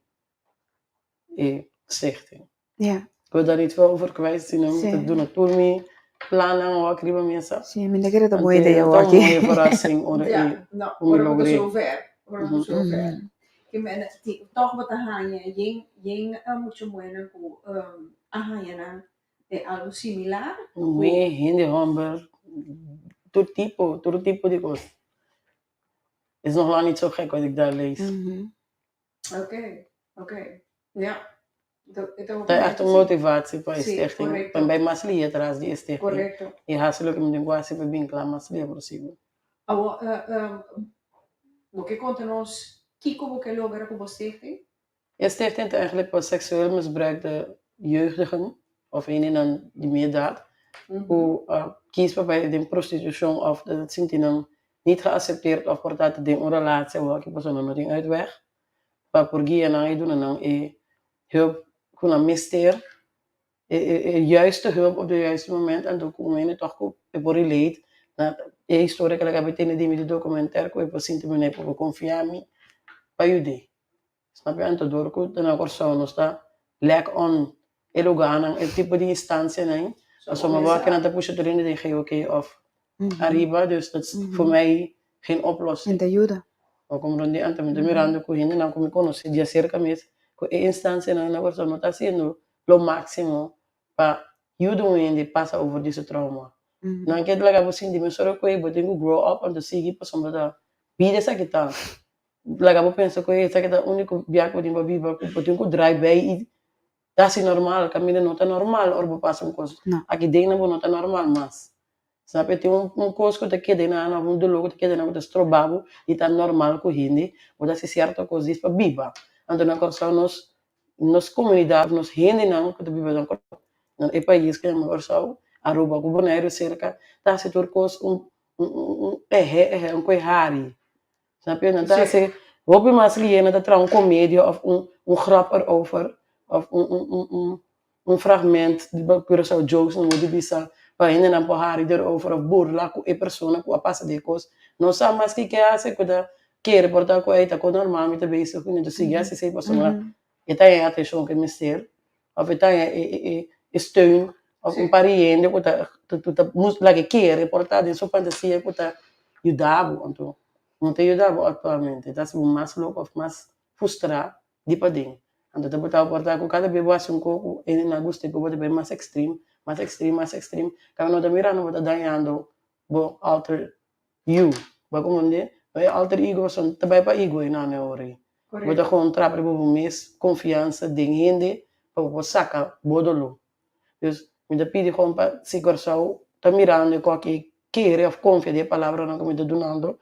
B: e stichting.
D: Ja.
B: Ik wil daar niet veel over kwijt, si no mi ta duna tur mi plannan awor riba mesa.
D: Sí, mi ta kere ta bon idea
B: awor
D: aki.
B: Ta un mooie verrassing ora
A: Ja,
B: e
A: no,
B: ku mi
A: ora bo ta
B: logr'é.
A: zover, ora bo ta zover. Ke men ti tòg bo ta haña yen yen mucha muhénan ku a haña nan E algo similar ku.
B: Muhé, hende hòmber, tur tipo, tur tipo di kos. Is nog lang niet zo gek wat ik daar lees.
A: Oké, oké. Ja.
B: Ta echt un motivatie pa e stichting, pa bai mas lia tras di e stichting.
A: Korekto.
B: I hasi loke mi tin ku hasi pa bin kla mas lia posibel.
A: Awor, bo ke konta nos kiko bo ke logra ku bo stichting?
B: E stichting ta eigenlijk pa seksueel misbruikte jeugdigen of hendenan di mi edat ku a kies pa bai den prostitushon of ta sinti nan niet geacepteerd of por ta den un relatie awor ki pasobra nan no tin uitweg pa por guia nan i duna nan e hulp ku nan mester e e juiste hulp op de juiste moment anto ku un hende tòg ku e por relate na e historia ku el a kaba tene di mi di documentaire ku e por sinti manera ku e por konfia mi pa yud'é. Snap je? Anto dor ku ta na Kòrsou nos ta lek on e lugánan, e tipo di instansianan, pasobra bo a keda ta pusha tur hende den GOK òf ariba, dus dat is voor mij geen oplossing.
C: En ta yuda.
B: Bo komprondé? Anto mi ta mirando ku hendenan ku mi konosé di aserka mes, ku e instansianan na Kòrsou no ta hasiendo lo máksimo pa yuda un hende pasa over di su trauma. Nan ke laga bo sinti mesora ku bo tin ku grow up anto sigui pasobra ta bida esaki ta. Laga bo pensa ku esaki ta úniko bia ku bo tin pa biba ku bo tin ku drai bai i ta hasi normal kaminda no ta normal ora bo pasa un kos aki den nan bo no ta normal mas. Snap e tin un kos ku ta keda nan òf un doló ku ta keda nan ku ta stroba bo di ta normal ku hende bo ta hasi sierto kos dis pa biba. Anto na Kòrsou nos nos komunidat nos hendenan ku ta biba na Kòrsou na e pais ku yama Kòrsou, Aruba ku Boneiru serka ta hasi tur kos un un ehe ehe un koi hari. Snap je? Nan ta hasi hopi mas lié nan ta traha un komedia òf un un grap erover òf un un un un un fragment di Curaçao jokes nan di bisa pa hendenan por hari erover òf burla ku e persona ku a pasa di e kos. No sa mas kiko e hasi ku ta kere por ta ku ey ta kos normal mi ta bezig ku mi ta sigui hasi esei pasobra e ta haña e atenshon ku e mester òf e ta haña e e e steun òf un pariente ku ta ku ta laga e kere por ta den su fantasia ku ta yuda bo anto no ta yuda bo aktualmente ta hasi bo mas loko òf mas frustrá di paden anto ta bota bo por ta ku kada bes bo hasi un kos ku hende no a gusta bo ta bai mas ekstrem mas ekstrem mas ekstrem kaba no ta mirando bo ta dañando bo alter You, bo a komprendé? No e alter ego pasobra ta bai pa ego einan e ora ei. Bo ta kon trapa riba bo mes konfiansa den hende pa bo por saka bo doló. Dus mi ta pidi kon pa si Kòrsou ta mirando e koke kere òf konfia den e palabranan ku mi ta dunando,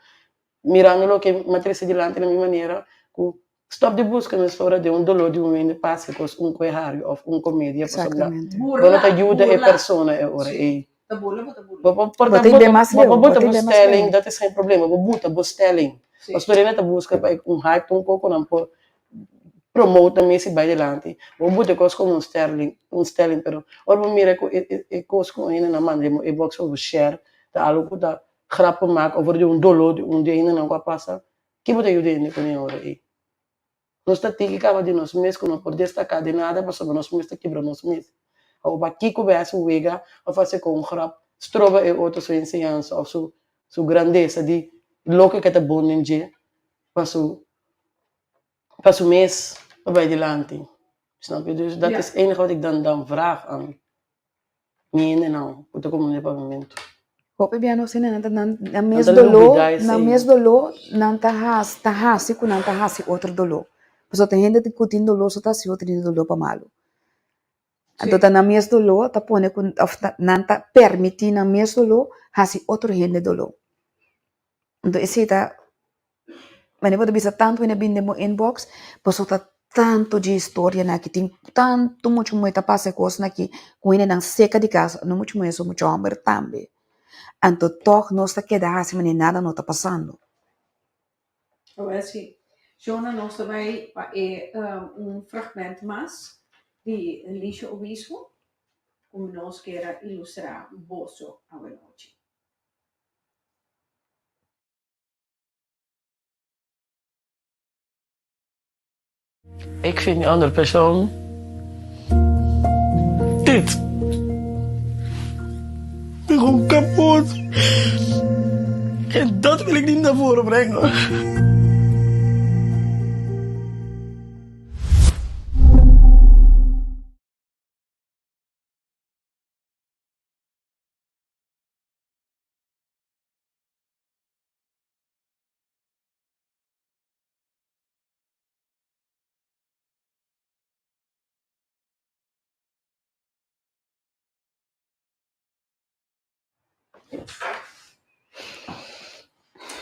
B: mirando loke mi a trese dilanti na mi manera ku stòp di buska mesora den un doló di un hende pasa kos un koehario òf un komedia pasobra bo no ta yuda e persona e ora ei. Bo por
C: Bo ta bai mas
B: bo
C: leu,
B: por
C: bo
B: buta
C: ta
B: bo
C: bai mas
B: stelling,
C: leu.
B: dat is geen probleem, bo buta bo stelling. Pasobra hende ta buska pa un hype un koko nan por promote nan mes i bai dilanti. Bo buta e kos komo un sterling, un stelling, pero ora bo mira ku e e kos ku hende nan manda den bo inbox òf bo share ta algu ku ta grappen maak over di un doló di un di hendenan ku a pasa, Ki bo ta yuda hende ku ne ora ei? Nos ta tin ki kaba di nos mes ku no por destaká den nada pasobra nos mes ta kibra nos mes. Awor pakiko bo hasi un wega òf hasi ku un grap stroba e otro su enseñansa òf su su grandesa di loke ke ta bon den dje pa su pa su mes pa bai dilanti. Snap je? Dus dat is enige wat ik dan dan vraag aan Mi hendenan ku ta komo den papiamentu.
C: Hopi bia nos hendenan ta nan nan mes doló, nan mes doló nan ta hasi ta hasi ku nan ta hasi otro doló. Pasobra tin hende ku tin doló so ta hasi otro hende doló pa malu. Anto ta nan mes doló ta pone ku òf nan ta permití nan mes doló hasi otro hende doló. Anto esei ta Manera bo ta bisa tantu hende a bini den bo inbox, pasobra ta tantu dje historianan aki, tin tantu mucha muhé ta pasa e kosnan aki ku hendenan seka di kas, no mucha muhé so, mucha hòmber tambe. Anto tòg nos ta keda hasi manera nada no ta pasando.
A: Awel si, Shona nos ta bai pa e un fragment mas di Lisha Obispo ku nos kier a ilustrá boso awenochi.
B: Ik vind die andere persoon dit. Ik ben gewoon kapot. En dat wil ik niet naar voren brengen.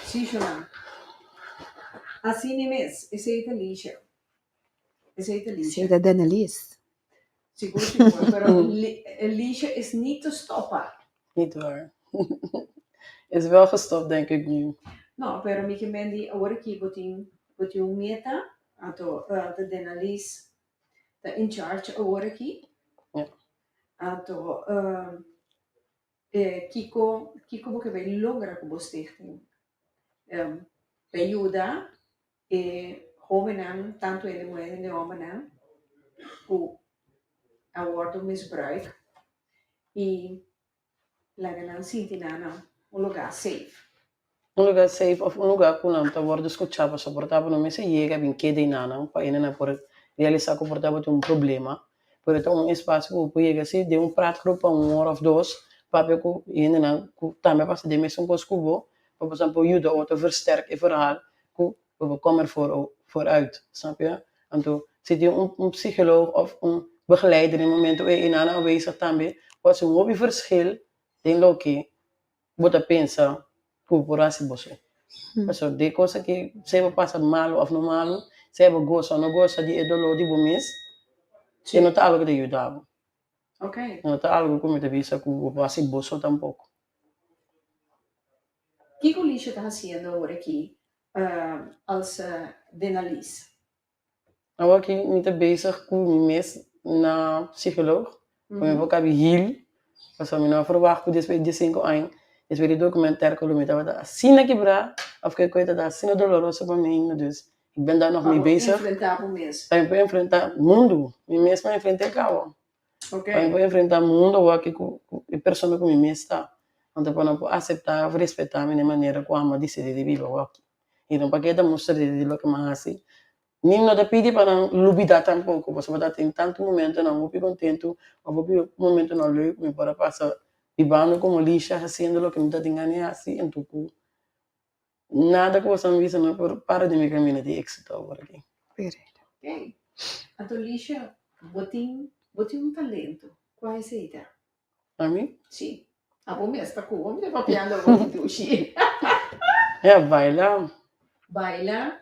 A: Sí, Shona. Asina mes, esei ta Lisha. Esei ta Lisha.
C: Esei ta Denelies.
A: Sigur sigur, pero Lisha is niet te stoppen.
B: Niet waar. Is wel gestopt denk ik nu.
A: No, pero mi ke men di awor aki bo tin bo tin un meta, anto ta Denelies ta in charge awor aki.
B: Ja.
A: Anto kiko kiko bo ke bai logra ku bo stichting? Pa yuda e hobennan, tantu hende muhé hende hombernan ku a wòrdu misbruik i laga nan sinti nan na un lugá safe.
B: Un lugá safe òf un lugá ku nan ta wòrdu skuchá pasobra por ta bo no mester yega bin keda einanan pa enanan por realisá ku por ta bo tin un problema, pero ta un espasio ku bo por yega si den un praatgroep pa un ora òf dos papia ku hendenan ku tambe a pasa den mesun kos ku bo pa boso por yuda otro versterk e verhaal ku bo por kom ervoor vooruit, snap je? Anto si tin un un psycholoog of un begeleider den momento ei e nan aanwezig tambe por hasi un hopi verschil den loke bo ta pensa ku bo por hasi boso. Pasobra den kos aki sea bo pasa malu of no malu, sea bo gosa of no gosa di e dolor di bo mes, e no ta algo ku ta yuda bo. No ta algo ku mi ta bisa ku bo por hasi boso tampoko.
A: Kiko Lisha ta hasiendo awor aki als Denalies?
B: Awor aki mi ta bezig ku mi mes na psicoloog, pa mi por kabi heal, pasobra mi no a verwacht ku despues di diesinko aña, despues di documentaire ku lo mi tabata asina kibrá òf ke koe tabata asina doloroso pa mi ainda, dus ik ben daar nog mee bezig.
A: Pa bo enfrentá bo mes.
B: Pa mi por enfrentá mundu, mi mes pa enfrent'é kaba. Pa mi por enfrentá mundu awor aki ku e persona ku mi mes ta. Anto pa nan por aseptá òf respetá mi na e manera ku ami a disidí di biba awor aki. I no pa keda mustra di loke mi a hasi. Ni no ta pidi pa nan lubidá tampoko, pasobra ta tin tantu momentunan hopi kontentu òf hopi momentunan leuk ku mi por a pasa bibando komo Lisha hasiendo loke mi ta tin gana di hasi anto ku Nada ku boso a bisa no por para di mi kaminda di éksito awor aki.
A: Ok. Anto Lisha, bo tin bo tin un talento. Kua esei ta?
B: Ami?
A: Si. Abo mes ta ku bo, mi ta papiando bo di dushi.
B: Ya, baila.
A: Baila.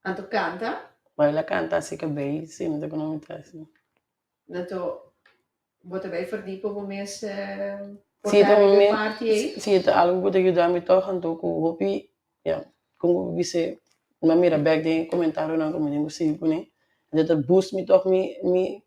A: Anto kanta.
B: Baila, kanta, así ka bei, si, mi ta ku no mi ta hasi.
A: Anto Bo ta bay verdipa bo mes por
B: Si ta
A: ta
B: mi
A: e parti ey?
B: Si ta algo ku ta yuda mi tog anto ku hopi ya kon ku bis'e mi a mira bek den e komentarionan ku mi tin ku sigui kuné anto ta boost mi tog mi mi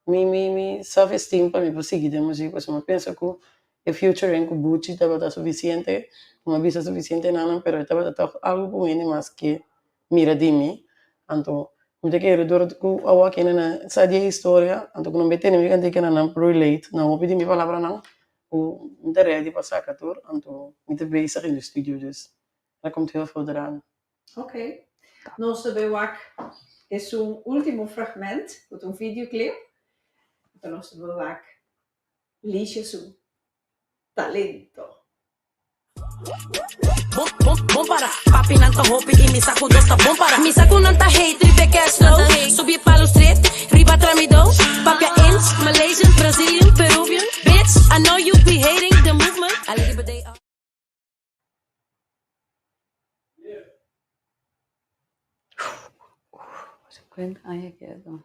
B: mi mi mi self esteem pa mi por sigui den muzik pasobra mi a pensa ku e featuring ku Buchi tabata sufisiente mi a bisa sufisiente nan pero e tabata tog algo ku hende mas ke mira di mi, anto mi ta kere dor ku awor kende nan sa di e historia, anto ku nan bai tene mi kende ke nan por relate na hopi di mi palabranan ku mi ta ready pa saka tur, anto mi ta bezig in de studio dus er komt heel veel eraan.
A: Ok, nos ta bai wak esun ultimo fragment ku ta un videoclip, anto nos ta bai wak Lisha su talento.
L: Bon, bon, bon para. Papi nan ta hopi y mi sa cu nos ta bon para. Mi sa cu nan ta hate riba e cash flow. Subi Palo Street, riba Tramido. Papia Inch, Malaysian, Brazilian, Peruvian. Bitch, I know you be hating the movement. I live a day off.
M: Cincuenta aña ketu.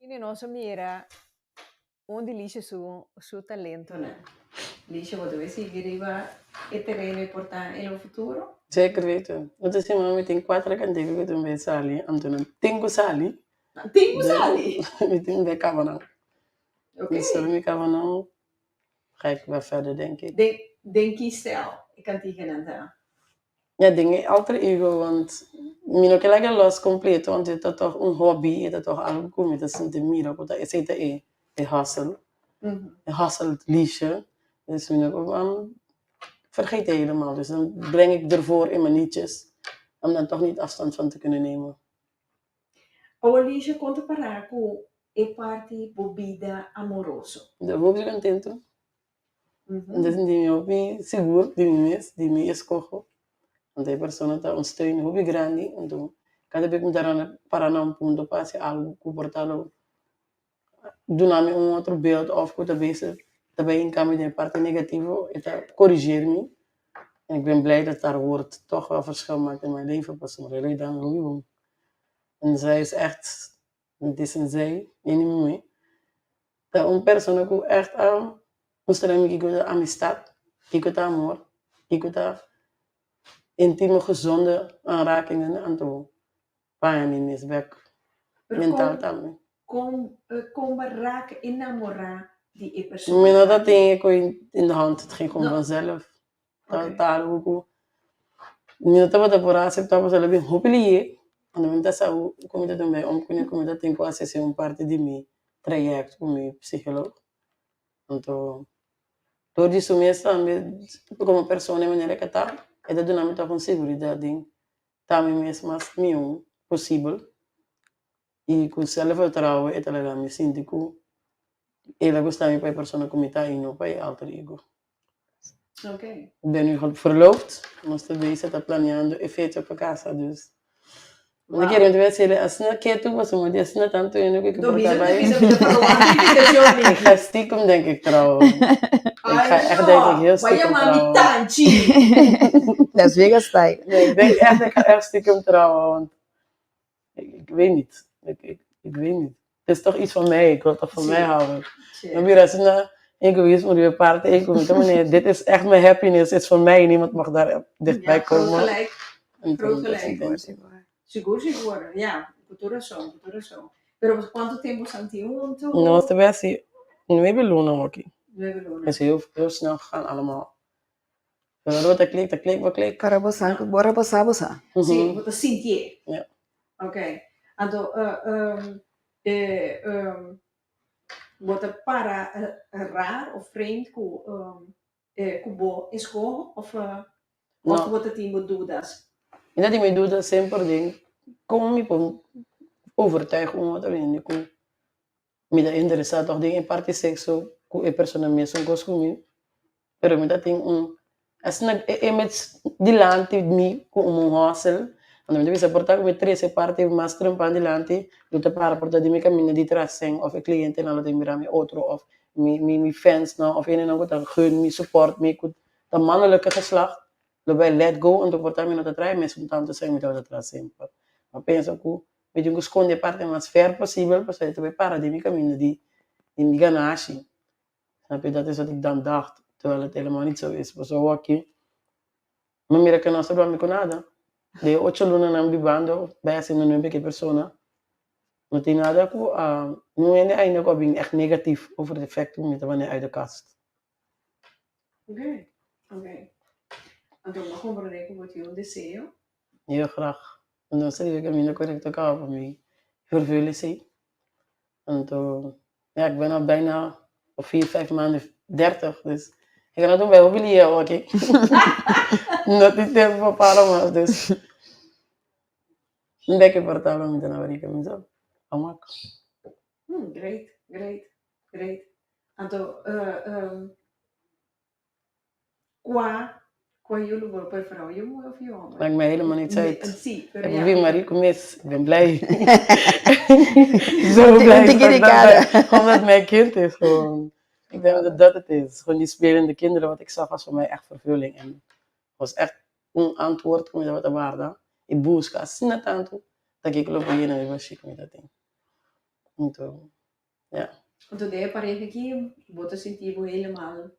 A: Ini nos a mira un di Lisha su su talentonan. Lisha, bo ta bay sigui riba e tereno y por ta en lo futuro?
B: Zeker weten. No ta sima mi tin cuatro cantica cu tin bay sali, anto nan tin cu sali.
A: Nan tin cu sali?
B: Mi tin bay caba nan.
A: Ok.
B: Mi solo mi caba nan ga ik weer verder denk ik.
A: Den den ki stijl e canticanan ta?
B: Ja, den e alter ego, want mi no ke laga los completo, want e ta toch un hobby, e ta toch algo ku mi ta sinti mira ku ta esei ta e e hustle, e hustle liedje. Dus mi no por vergeet helemaal. Dus dan breng ik ervoor in mijn liedjes, om dan toch niet afstand van te kunnen nemen.
A: Awo Liesje, kon ta para ku e parti bo bida amoroso?
B: Mi ta hopi contento. Mi ta sinti mi hopi sigur di mi mes, di mi eskoho. Anto e persona ta un steun hopi grandi, anto kada bes ku mi ta para na un punto pa hasi algu ku por ta lo duna mi un otro beeld òf ku ta bezig ta bai hinka mi den e parti negativo e ta korigeer mi en ik ben blij dat haar woord toch wel verschil maakt in mijn leven pasobra e lo dan hopi bon. En zij is echt, het is een zij, hende muhé, ta un persona ku echt a mustra mi kiko ta amistad, kiko ta amor, kiko ta intimo gezonde aanrakingen anto paña mi mes bek mental tambe.
A: Kon kon bo raak enamorá di e persona?
B: Mi no ta tin e koe in de hand, het ging gewoon vanzelf. Ta algu ku mi no tabata por a aseptá pasobra el a bin hopi lié, anto mi ta sa ku mi ta tuma e om kuné ku mi ta tin ku hasi un parti di mi trayekto ku mi psikolog. Anto dor di su mes tambe komo persona e manera ke ta, e ta duna mi tòg un seguridat den ta mi mes mas mihó posibel i ku sèlfvertrouwen e ta laga mi sinti ku el a gusta mi pa e persona ku mi ta i no pa e alter ego.
A: Oké.
B: Ik ben nu verloofd, nos ta bezig ta planeando e fecha pa casa, dus mi ta kere mi ta bay haci'e asina ketu pasobra mi di asina tantu hende ku
A: No
B: por ta
A: bisa,
B: bay.
A: bisa, bisa, verwacht invitacion,
B: Ik
A: Nicky.
B: ga stiekem denk ik trouwen. Ik ga
A: Ai
B: echt denk ik
A: no,
B: heel
A: bai
B: stiekem
A: yama mi
B: trouwen.
A: tanchi.
C: Las Vegas style.
B: Nee, ik denk echt, ik ga echt stiekem trouwen, want ik, ik weet niet. Ik, ik, ik weet niet. Het is toch iets van mij, ik wil toch van mij
A: Sí,
B: houden.
A: sí.
B: No bira asina egoïsmo di mi parte, ego, meneer, dit is echt mijn happiness, het is van mij, niemand mag daar dichtbij
A: Ja, groot
B: komen.
A: gelijk.
B: En
A: Groot
B: toen, dat
A: gelijk.
B: denk ik.
C: Sigur.
A: Sigur, sigur. Ja, ku tur rason, ku tur rason. Pero kuantu tempu san tin huntu?
B: Nos ta bay hasi nuebe luna hoki.
A: Nuebe luna.
B: Is heel, heel snel gegaan allemaal. Pero ora ta klik, ta klik, bo klik.
C: Ora bo sa, ora bo sa, bo sa.
A: Sí, bo ta sintié.
B: Ja.
A: Ok. Anto, eh, bo ta para raar of vreemd ku ku bo eskoho of of
B: No.
A: bo ta tin bo dudas?
B: Mi ta tin mi duda semper den kon mi por overtuig un otro hende ku Mi ta interesá tòg den e parti sekso ku e persona mesun kos ku mi, pero mi ta tin un asina e image dilanti mi ku un hòsel, anto mi ta bisa por ta ku mi trese e parti mas trempan dilanti, lo ta para por ta di mi kaminda di tras sèn òf e klientenan lo ta mira mi otro òf mi mi mi fansnan òf hendenan ku ta gun mi support mi ku ta mannelijke geslacht lo bai let go anto por ta mi no ta trae mesun tantu sèn mi tabata traha semper. Mi a pensa ku Mi tin ku skonde e parti mas ver posibel pasobra e ta bai para den mi kaminda di di mi ganashi. Snap je? Dat is wat ik dan dacht, terwijl het helemaal niet zo is. Pasobra awor aki mi mira ke no a sobra mi ku nada. Den e ocho lunanan bibando bai hasiendo nuebe ku e persona, no tin nada ku a niun hende ainda ku a bin ègt negatief over het effect ku mi ta wanneer uit de kast.
A: Oké, oké. Anto bo a komprondé ku bo tin un deseo?
B: Heel graag. No sa di caminda correcto caba pa mi vervul esey. Anto, ja, ik ben al bijna op vier, vijf maanden dertig, dus ik kan dat doen bij hopi lia oké. No tin tempo pa para mas, dus un dek importa lo mi ta na barica mi so, a mak.
A: Great, great, great. Anto, Kua kua yu lo bo preferá, yu muhé of yu hòmber?
B: Maakt mij helemaal niets uit.
A: Sí, pero
B: Ik
A: ja.
B: ben Marico mis, ik ben blij. Zo blij.
C: Tiki di cara.
B: Omdat het mijn kind is gewoon. Ik denk dat dat het is. Gewoon die spelende kinderen, wat ik zag was voor mij echt vervulling. En het was echt un antwoord ku mi tabata warda i buska asina tantu ta kiko lo por yena mi bashí ku mi ta tin. Anto, ja.
A: Anto den e pareha aki bo ta sinti bo helemaal.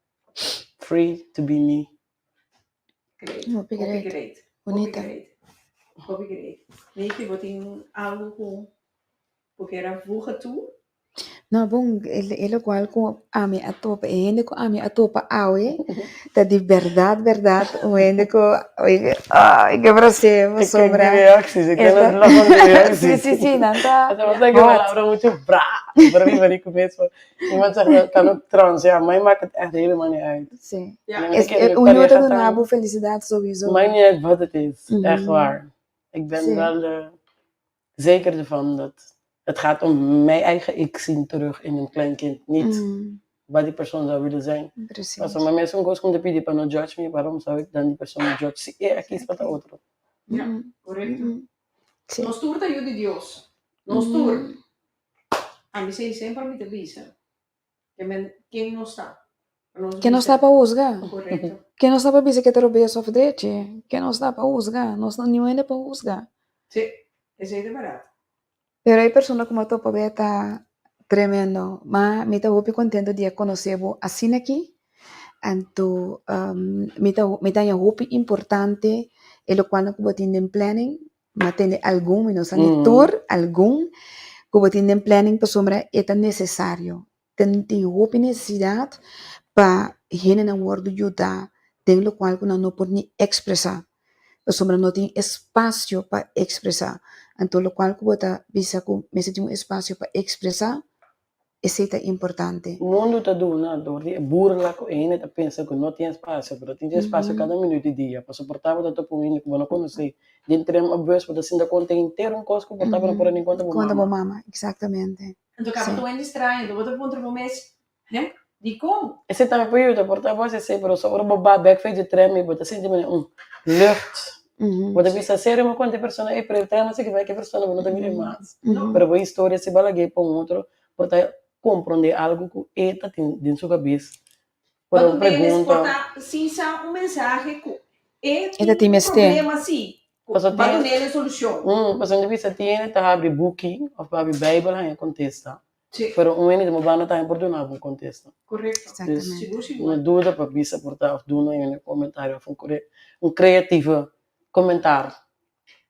B: Free to be me.
A: Great.
C: Hopi
A: Hopi
C: great.
A: great. Hopi
C: Bunita.
A: great. Hopi great. Niki, bo tin algo ku bo kier a voegen toe?
C: No, bon, e locual cu ami a topa, e hende cu ami a topa awe, ta di berdad, berdad, un hende cu, oye, ay, ke placer,
B: Ik ken die
C: pasobra
B: reacties, ik
C: e
B: ken
C: ta,
B: het lachen van die
C: si,
B: reacties.
C: si, si, nan ta
B: Het was like een
C: hot.
B: palabra mucho bra, pero mi marico mesmo. Iemand zegt, dat kan ook trans, ja, mij maakt het echt helemaal niet uit.
C: Si.
B: Ja. Nee,
C: Es,
B: ik ken
C: un yu ta
B: pareja
C: duna
B: tan-
C: bo felicidad sowieso.
B: Maakt niet uit wat het is, echt waar. Ik ben
C: Si.
B: wel zeker ervan dat het gaat om mijn eigen ik zien terug in een klein kind. Niet wat die persoon zou willen zijn.
C: Precies.
B: Pasobra mesun kos ku mi ta pidi pa no judge mi, waarom zou ik dan die persoon judge si e a kis pa ta otro?
A: Ja, korekto. Nos tur ta yu di Dios. Nos tur. Ami sei semper mi ta bisa. Ke men ken nos ta? Pa nos
C: Ken nos
A: bisa.
C: ta pa husga?
A: Korekto.
C: Ken nos ta pa bisa ke ta robes of drechi? Ken nos ta pa husga? Nos no niun hende pa husga.
A: Sí, esei ta bèrdat.
C: Pero e persona ku mi a topa be ta tremendo. Ma mi ta hopi kontento di a konosé bo asina aki. Anto mi ta mi ta haña hopi importante e lokualnan ku bo tin den planning. Mi a tende algun, mi no sa ni tur, algun ku bo tin den planning pasobra e ta nesesario. Tin tin hopi nesesidat pa hendenan wòrdu yuda den lokual ku nan no por ni ekspresá, pasobra no tin espasio pa ekspresá. Anto lokual ku bo ta bisa ku mester tin un espasio pa ekspresá, esei ta importante.
B: Mundu ta duna dor di e burla ku e hende ta pensa ku no tin espasio, pero tin espasio kada minuut di dia. Pasobra por ta bo ta topa un hende ku bo no konosé den tren òf bus, bo ta sinta konta henter un kos ku por ta bo no por a ni konta bo
C: Konta bo
B: mama.
C: mama, eksaktamente.
A: Anto kaba ta un hende straño, anto bo ta puntra bo mes, Hè? Dikon?
B: Esei tambe por yuda, por ta bo hasi esei, pero so ora bo ba bek for di tren mi bo ta sinti manera un lucht. Bo ta bisa serio mi konta e persona ei, pero e tren a sigui bai ku e persona, bo no ta mira e mas. Pero bo historia si bo a lag'é pa un otro por ta komprondé algu ku e ta tin den su kabes. Por
A: Cuando
B: un
A: Dennis
B: pregunta.
A: por ta sin sa un mensahe cu e
C: E ta
A: tin
C: tin
A: un
C: mester.
A: problema si, cu
B: Paso
A: ba
B: tin,
A: dunele solucion.
B: pasobra mi ta bisa tin hende ta habri buki of ta habri Bijbel haña kontesta.
A: Sí.
B: Pero un hende di bo banda tambe por duna bo un kontesta.
A: Correcto.
B: Dus
C: Exactamente.
A: Sigur, sigur.
B: no duda pa bisa por ta of duna un komentario of un kore un creatieve komentario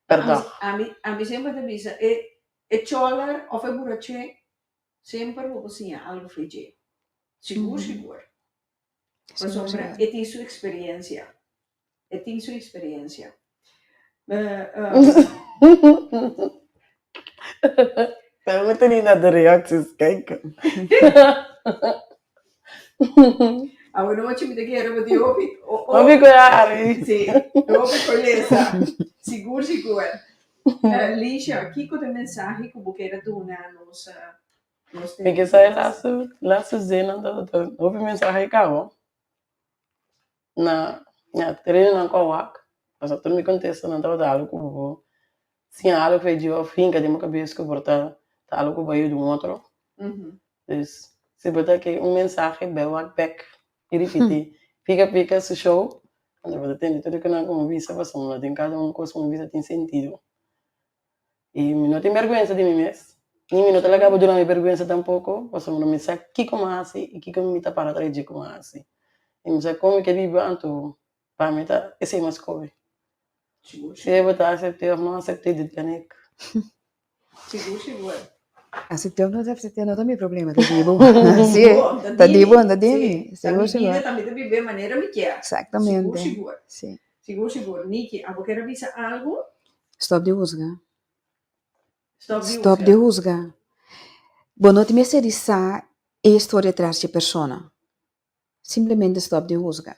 B: per
A: Ami,
B: dag.
A: ami, ami semper ta bisa e e choler of e buraché Semper bo por siña algu for dje. Sigur, sigur. Pasobra e tin su eksperensia. E tin su eksperensia.
B: We moeten niet naar de reacties kijken.
A: Awanochi mi ta kere bo tin hopi.
B: Hopi ku hari.
A: Sí, hopi ku lesa. Sigur, sigur. Lisha, kiko ta e mensahe ku bo kere duna nos nos
B: Mi ke sa e laatste, laatste zinnan tabata hopi mensahe kaba. Na, ya, terenonan ku a wak, pasobra tur mi kontestanan tabata algu ku bo siña algu for dje òf hinka den bo kabes ku por ta ta algu ku bo a yuda un otro. Dus, si bo ta ke un mensahe bai wak bek i ripití. Pika pika su show, anto bo ta tende tur e kunan ku mi bisa pasobra den kada un kos ku mi bisa tin sentido. I mi no tin bèrgwensa di mi mes, ni mi no ta laga bo duna mi bèrgwensa tampoko, pasobra mi sa kiko mi a hasi i kiko mi ta para tras dje ku mi a hasi. I mi sa kon mi ke biba, anto pa mi ta esei mas kobe. Sea bo ta asept'é òf no asept'é, dit ben ik.
A: Sigur, sigur.
C: Asept'é òf no asept'é no ta mi problema, ta di bo. Si, ta di bo, ta di mi.
A: Ta mi bida, ta mi ta biba e manera mi kier.
C: Exactamente.
A: Sigur, sigur.
C: Si.
A: Sigur, sigur. Niki, abo kier a bisa algu?
C: Stop di husga.
A: Stop di
C: Stop di husga. Bo no tin mester di sa e historia tras dje persona. Simplemente stop di husga.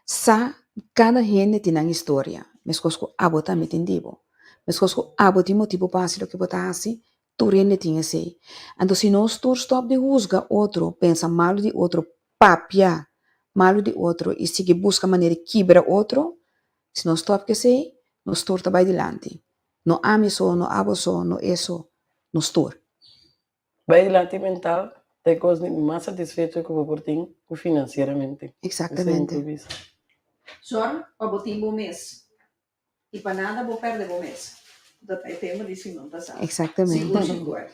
C: Sa kada hende tin nan historia, meskos ku abo tambe tin di bo. Meskos ku abo tin motibu pa hasi loke bo ta hasi, tur hende tin esei. Anto si nos tur stop di husga otro, pensa malu di otro, papia malu di otro i sigui buska manera di kibra otro, si nos stop ku esei, nos tur ta bai dilanti. No ami so, no abo so, no e so, nos tur.
B: Bai dilanti mental ta e kos di mas satisfecho ku bo por tin ku finansieramente.
C: Exactamente.
B: Esei mi por bisa.
A: Sòrg pa bo tin bo mes i pa nada bo pèrdè bo mes. Dat ta e tema di siman pasá.
C: Exactamente.
A: Sigur sigur.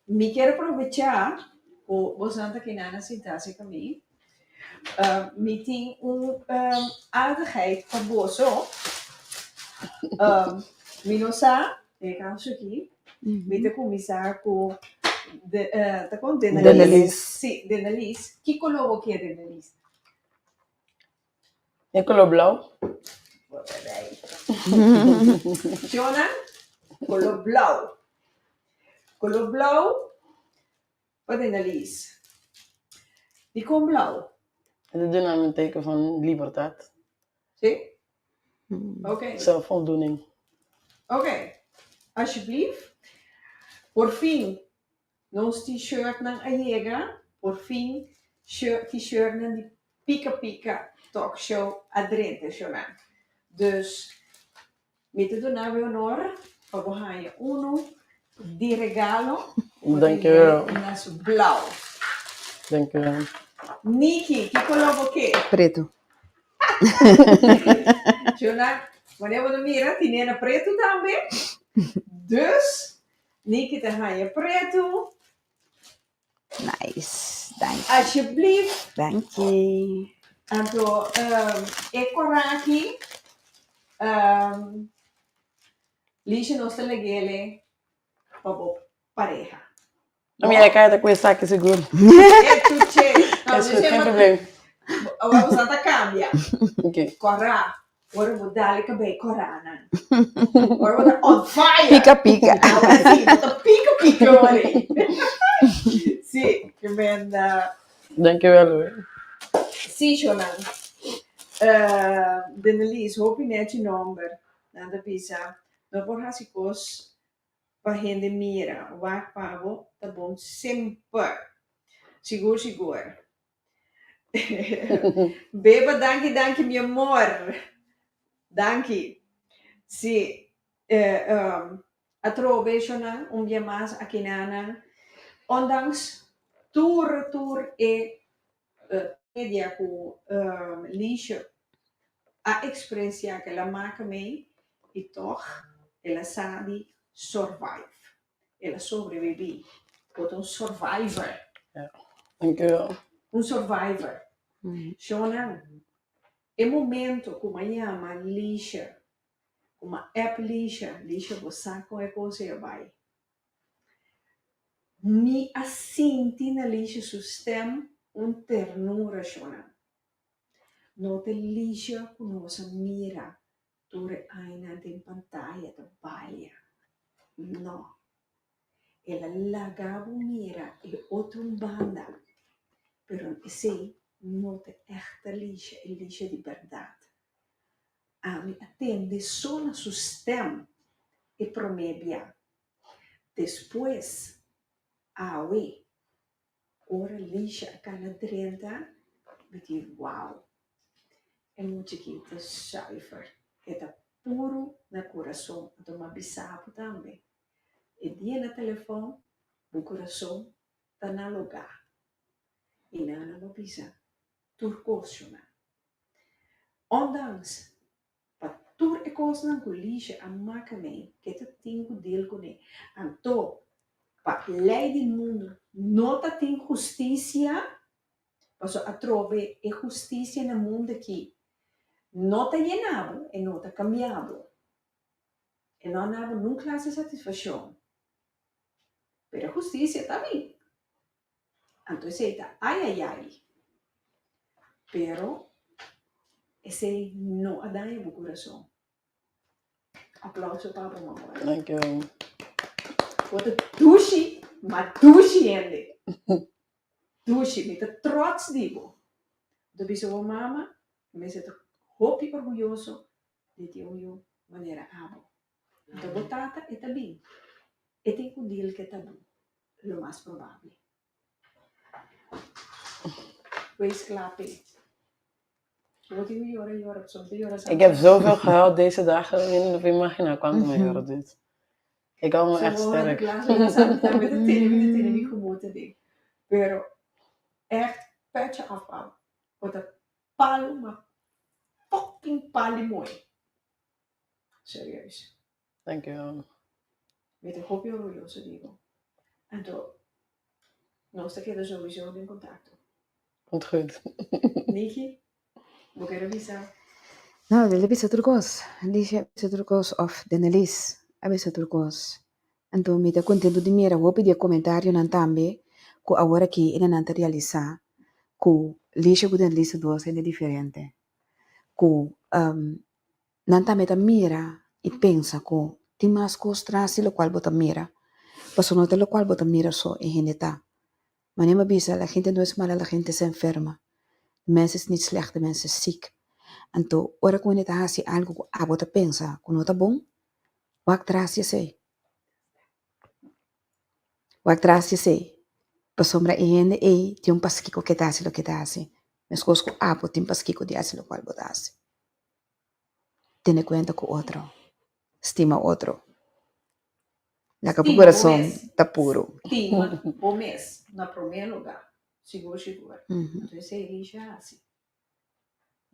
A: Mi kier aprovechá ku boso ta kinan a sintá serka mi. Mi tin un aardigheid pa boso. Mi no sa, den e kaso aki, mi ta kuminsá ku ta kon?
B: Deneliz.
A: Sí, Deneliz. Ki koló bo kier, Deneliz?
B: E koló blou.
A: Shona, koló blou. Koló blou pa Deneliz. Dikon blou?
B: E ta duna mi un teken van libertat.
A: Sí? Oké.
B: Zelfvoldoening.
A: Oké. Alsjeblieft. Por fin nos t-shirtnan a yega. Por fin t-shirtnan di Pika Pika Talk Show a drenta shownan. Dus mi ta duna bo e honor pa bo haña unu di regalo. Bo ta
B: Dankjewel.
A: na su blauw.
B: Dankjewel.
A: Niki, ki kolor bo ke?
C: Pretu.
A: Shownan, wanneer bo ta mira tin ena pretu tambe. Dus Niki ta haña pretu.
D: Nice, danki.
A: Alsjeblieft.
D: Danki.
A: Anto e kora aki Lisha nos ta legele pa bo pareha.
B: No mi e ta ku esaki sigur.
A: E tuche. No,
B: Es goed, geen probleem.
A: Awor bo ta kambia.
B: Oké.
A: Kora. Ora bo dale kabei kora nan. Ora bo ta on fire.
D: Pika pika.
A: Awor si, bo ta pika pika ora ei. Si, ke men.
B: Dankjewel hoor.
A: Si, Shonan. Denelies, hopi nechi nomber. Nan ta bisa, no por hasi kos pa hende mira. Wak pa bo ta bon semper. Sigur sigur. Beba danki danki mi amor. Danki. Si atrobe eshonan un bia mas akinanan ondanks tur tur e media ku Liesje a eksperensiá ku el a maka mei i tòg el a sa di survive. El a sobrebibí. Bo ta un survivor.
B: Dankjewel.
A: Un survivor. Shona, e momento ku mi a yama Lisha, ku mi a app Lisha, Lisha bo sa kon e kos ei a bai. Mi a sinti na Lisha su stem un ternura, Shona. No ta Lisha ku nos a mira Tur e añanan den pantaya ta balia. No. El a laga bo mira e otro un banda, pero esei no ta ègt Alicia, e Alicia di bèrdat. Ami a tende so na su stèm e promé bia. Despues, awe, Ora Lisha a kana drenta, mi di, Wow! E mucha aki ta zuiver, e ta puru na kurason. Anto mi a bisa bo tambe, e dia na telefòn, bo kurason ta na lugá. I nan a bisa tur kos shona. Ondanks Pa tur e kosnan ku Lisha a maka mei, ke ta tin ku deal kuné. Anto, pa lei di mundu no ta tin hustisia, pasobra atrobe e hustisia na mundu aki no ta yena bo, e no ta kambia bo. E no a na bo nun klase satisfashon. Pero e hustisia ta bin. Anto esei ta ayayay. Pero esei no a daña bo kurason. Aplauso pa bo mamá.
B: Thank you.
A: Bo ta dushi, ma dushi hende. Dushi, mi ta trots di bo. Bo ta bisa bo mama, mi mester ta hopi orguyoso di tin un yu manera abo. Anto bo tata e ta bin, e tin ku deal ke tabu. Lo mas probable. Wees klaar p'e. Bo tin ku yora yora pasobra bo ta yora
B: Ik heb zoveel gehuild deze dagen, mi no por imagina cuanto mi a yora dit. Ik hou me echt sterk.
A: Mi ta tene, mi ta tene mi gemoed aden. Pero echt petje af pa bo. Bo ta palu ma fucking pali mooi. Serieus.
B: Dankjewel.
A: Mi ta hopi orguyoso di bo. Anto nos ta keda souiso den kontakto.
B: Komt goed.
A: Niki, bo kere bisa?
C: No, el a bisa tur kos. Alicia a bisa tur kos òf Denelies a bisa tur kos. Anto mi ta kontentu di mira hopi di e komentarionan tambe ku awor aki e nan ta realisá ku Alicia ku Denelies ta dos hende diferente. Ku Nan tambe ta mira i pensa ku tin mas kos tras di lokual bo ta mira, pasobra no ta lokual bo ta mira so e hende ta. Manera mi a bisa, la gente no es mala, la gente es enferma. De mens is niet slecht, de mens is ziek. Anto, ora ku hende ta hasi algu ku abo ta pensa ku no ta bon, wak tras di esei. Wak tras di esei. Pasobra e hende ei tin un paskiko ke ta hasi loke e ta hasi, meskos ku abo tin paskiko di hasi lokual bo ta hasi. Tene kuenta ku otro, stima otro, laga bo
A: Stima bo
C: kurason
A: mes.
C: ta puru.
A: Stima bo mes na promé lugá, sigur sigur. Anto esei Lisha a hasi.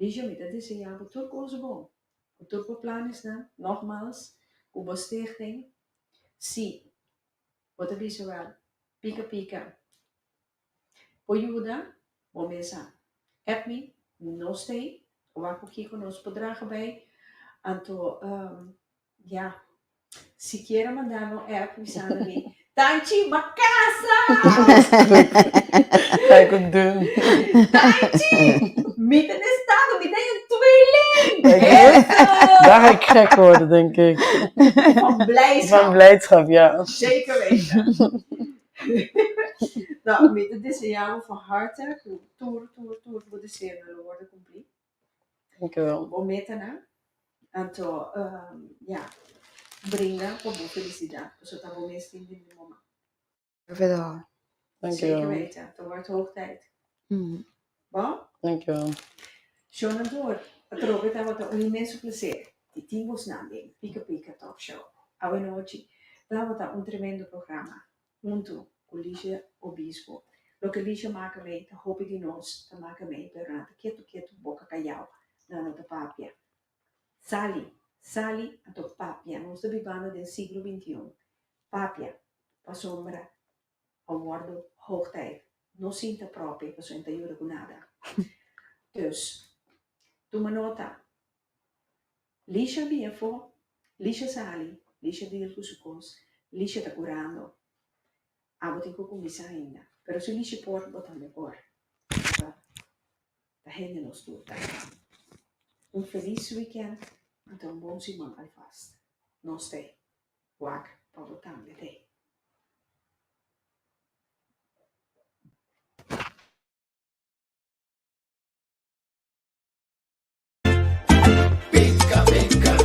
A: Lisha mi ta deseá bo tur kos bon, ku tur bo planesnan, nogmals ku bo stichting, si Bo ta bisa wèl, pika pika. Bo yuda bo mesa. App mi, nos ta ei, wak ku kiko nos por draga bai. Anto, ya, sikiera manda mi un app bisando mi, Tanchi, m'a kasa!
B: Ga ik ook doen.
A: Tanchi, mi ta na estado, mi ta in een tweeling!
B: Daar ga ik gek worden, denk ik.
A: Van blijdschap.
B: Van blijdschap, ja.
A: Zeker weten. Nou, mi ta deseá bo van harte ku tur, tur, tur bo deseonan lo wòrdu kumplí.
B: Dankjewel.
A: Bo metanan. Anto, ja, brinda pa bo felisidat, pasobra ta bo mes tin den di mama.
C: Dankjewel.
A: Zeker weten, het wordt hoog tijd. Bon?
B: Dankjewel.
A: Shona Door, atrobe tabata un inmenso placer di tin bosnan den Pika Pika Talk Show. Awenochi tabata un tremendo programa hunto cu Licia Obispo. Loke Licia maka mei ta hopi di nos ta maka mei, pero nan ta ketu ketu boca cayao, nan no ta papia. Sali, sali anto papia. Nos ta bibando den siglo bintiun. Papia, pasobra a wordo hoog tijd. No sinta propio pasobra e no ta yuda ku nada. Dus, tuma nota. Lisha bia afó, Lisha sali, Lisha deal ku su kos, Lisha ta kurando. Abo tin ku kuminsá ainda. Pero si Lisha por, bo tambe por. Pasobra ta hende nos tur ta. Un felis weekend anto un bon siman alvast. Nos t'ei. Wak pa bo tambe t'ei.
N: Pika pika,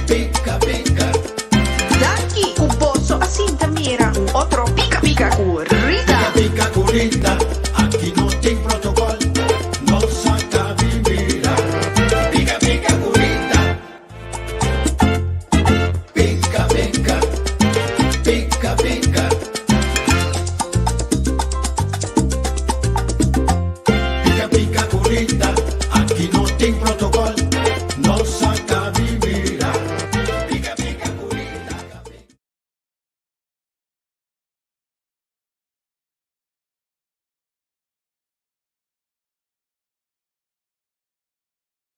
N: pika pika.
D: Danki ku boso a sinta mira un otro Pika Pika ku Rita.
N: Pika pika ku Rita, aki no tin protocol, nos a kabi mira. Pika pika ku Rita. Pika pika, pika pika. Pika pika ku Rita, aki no tin protocol.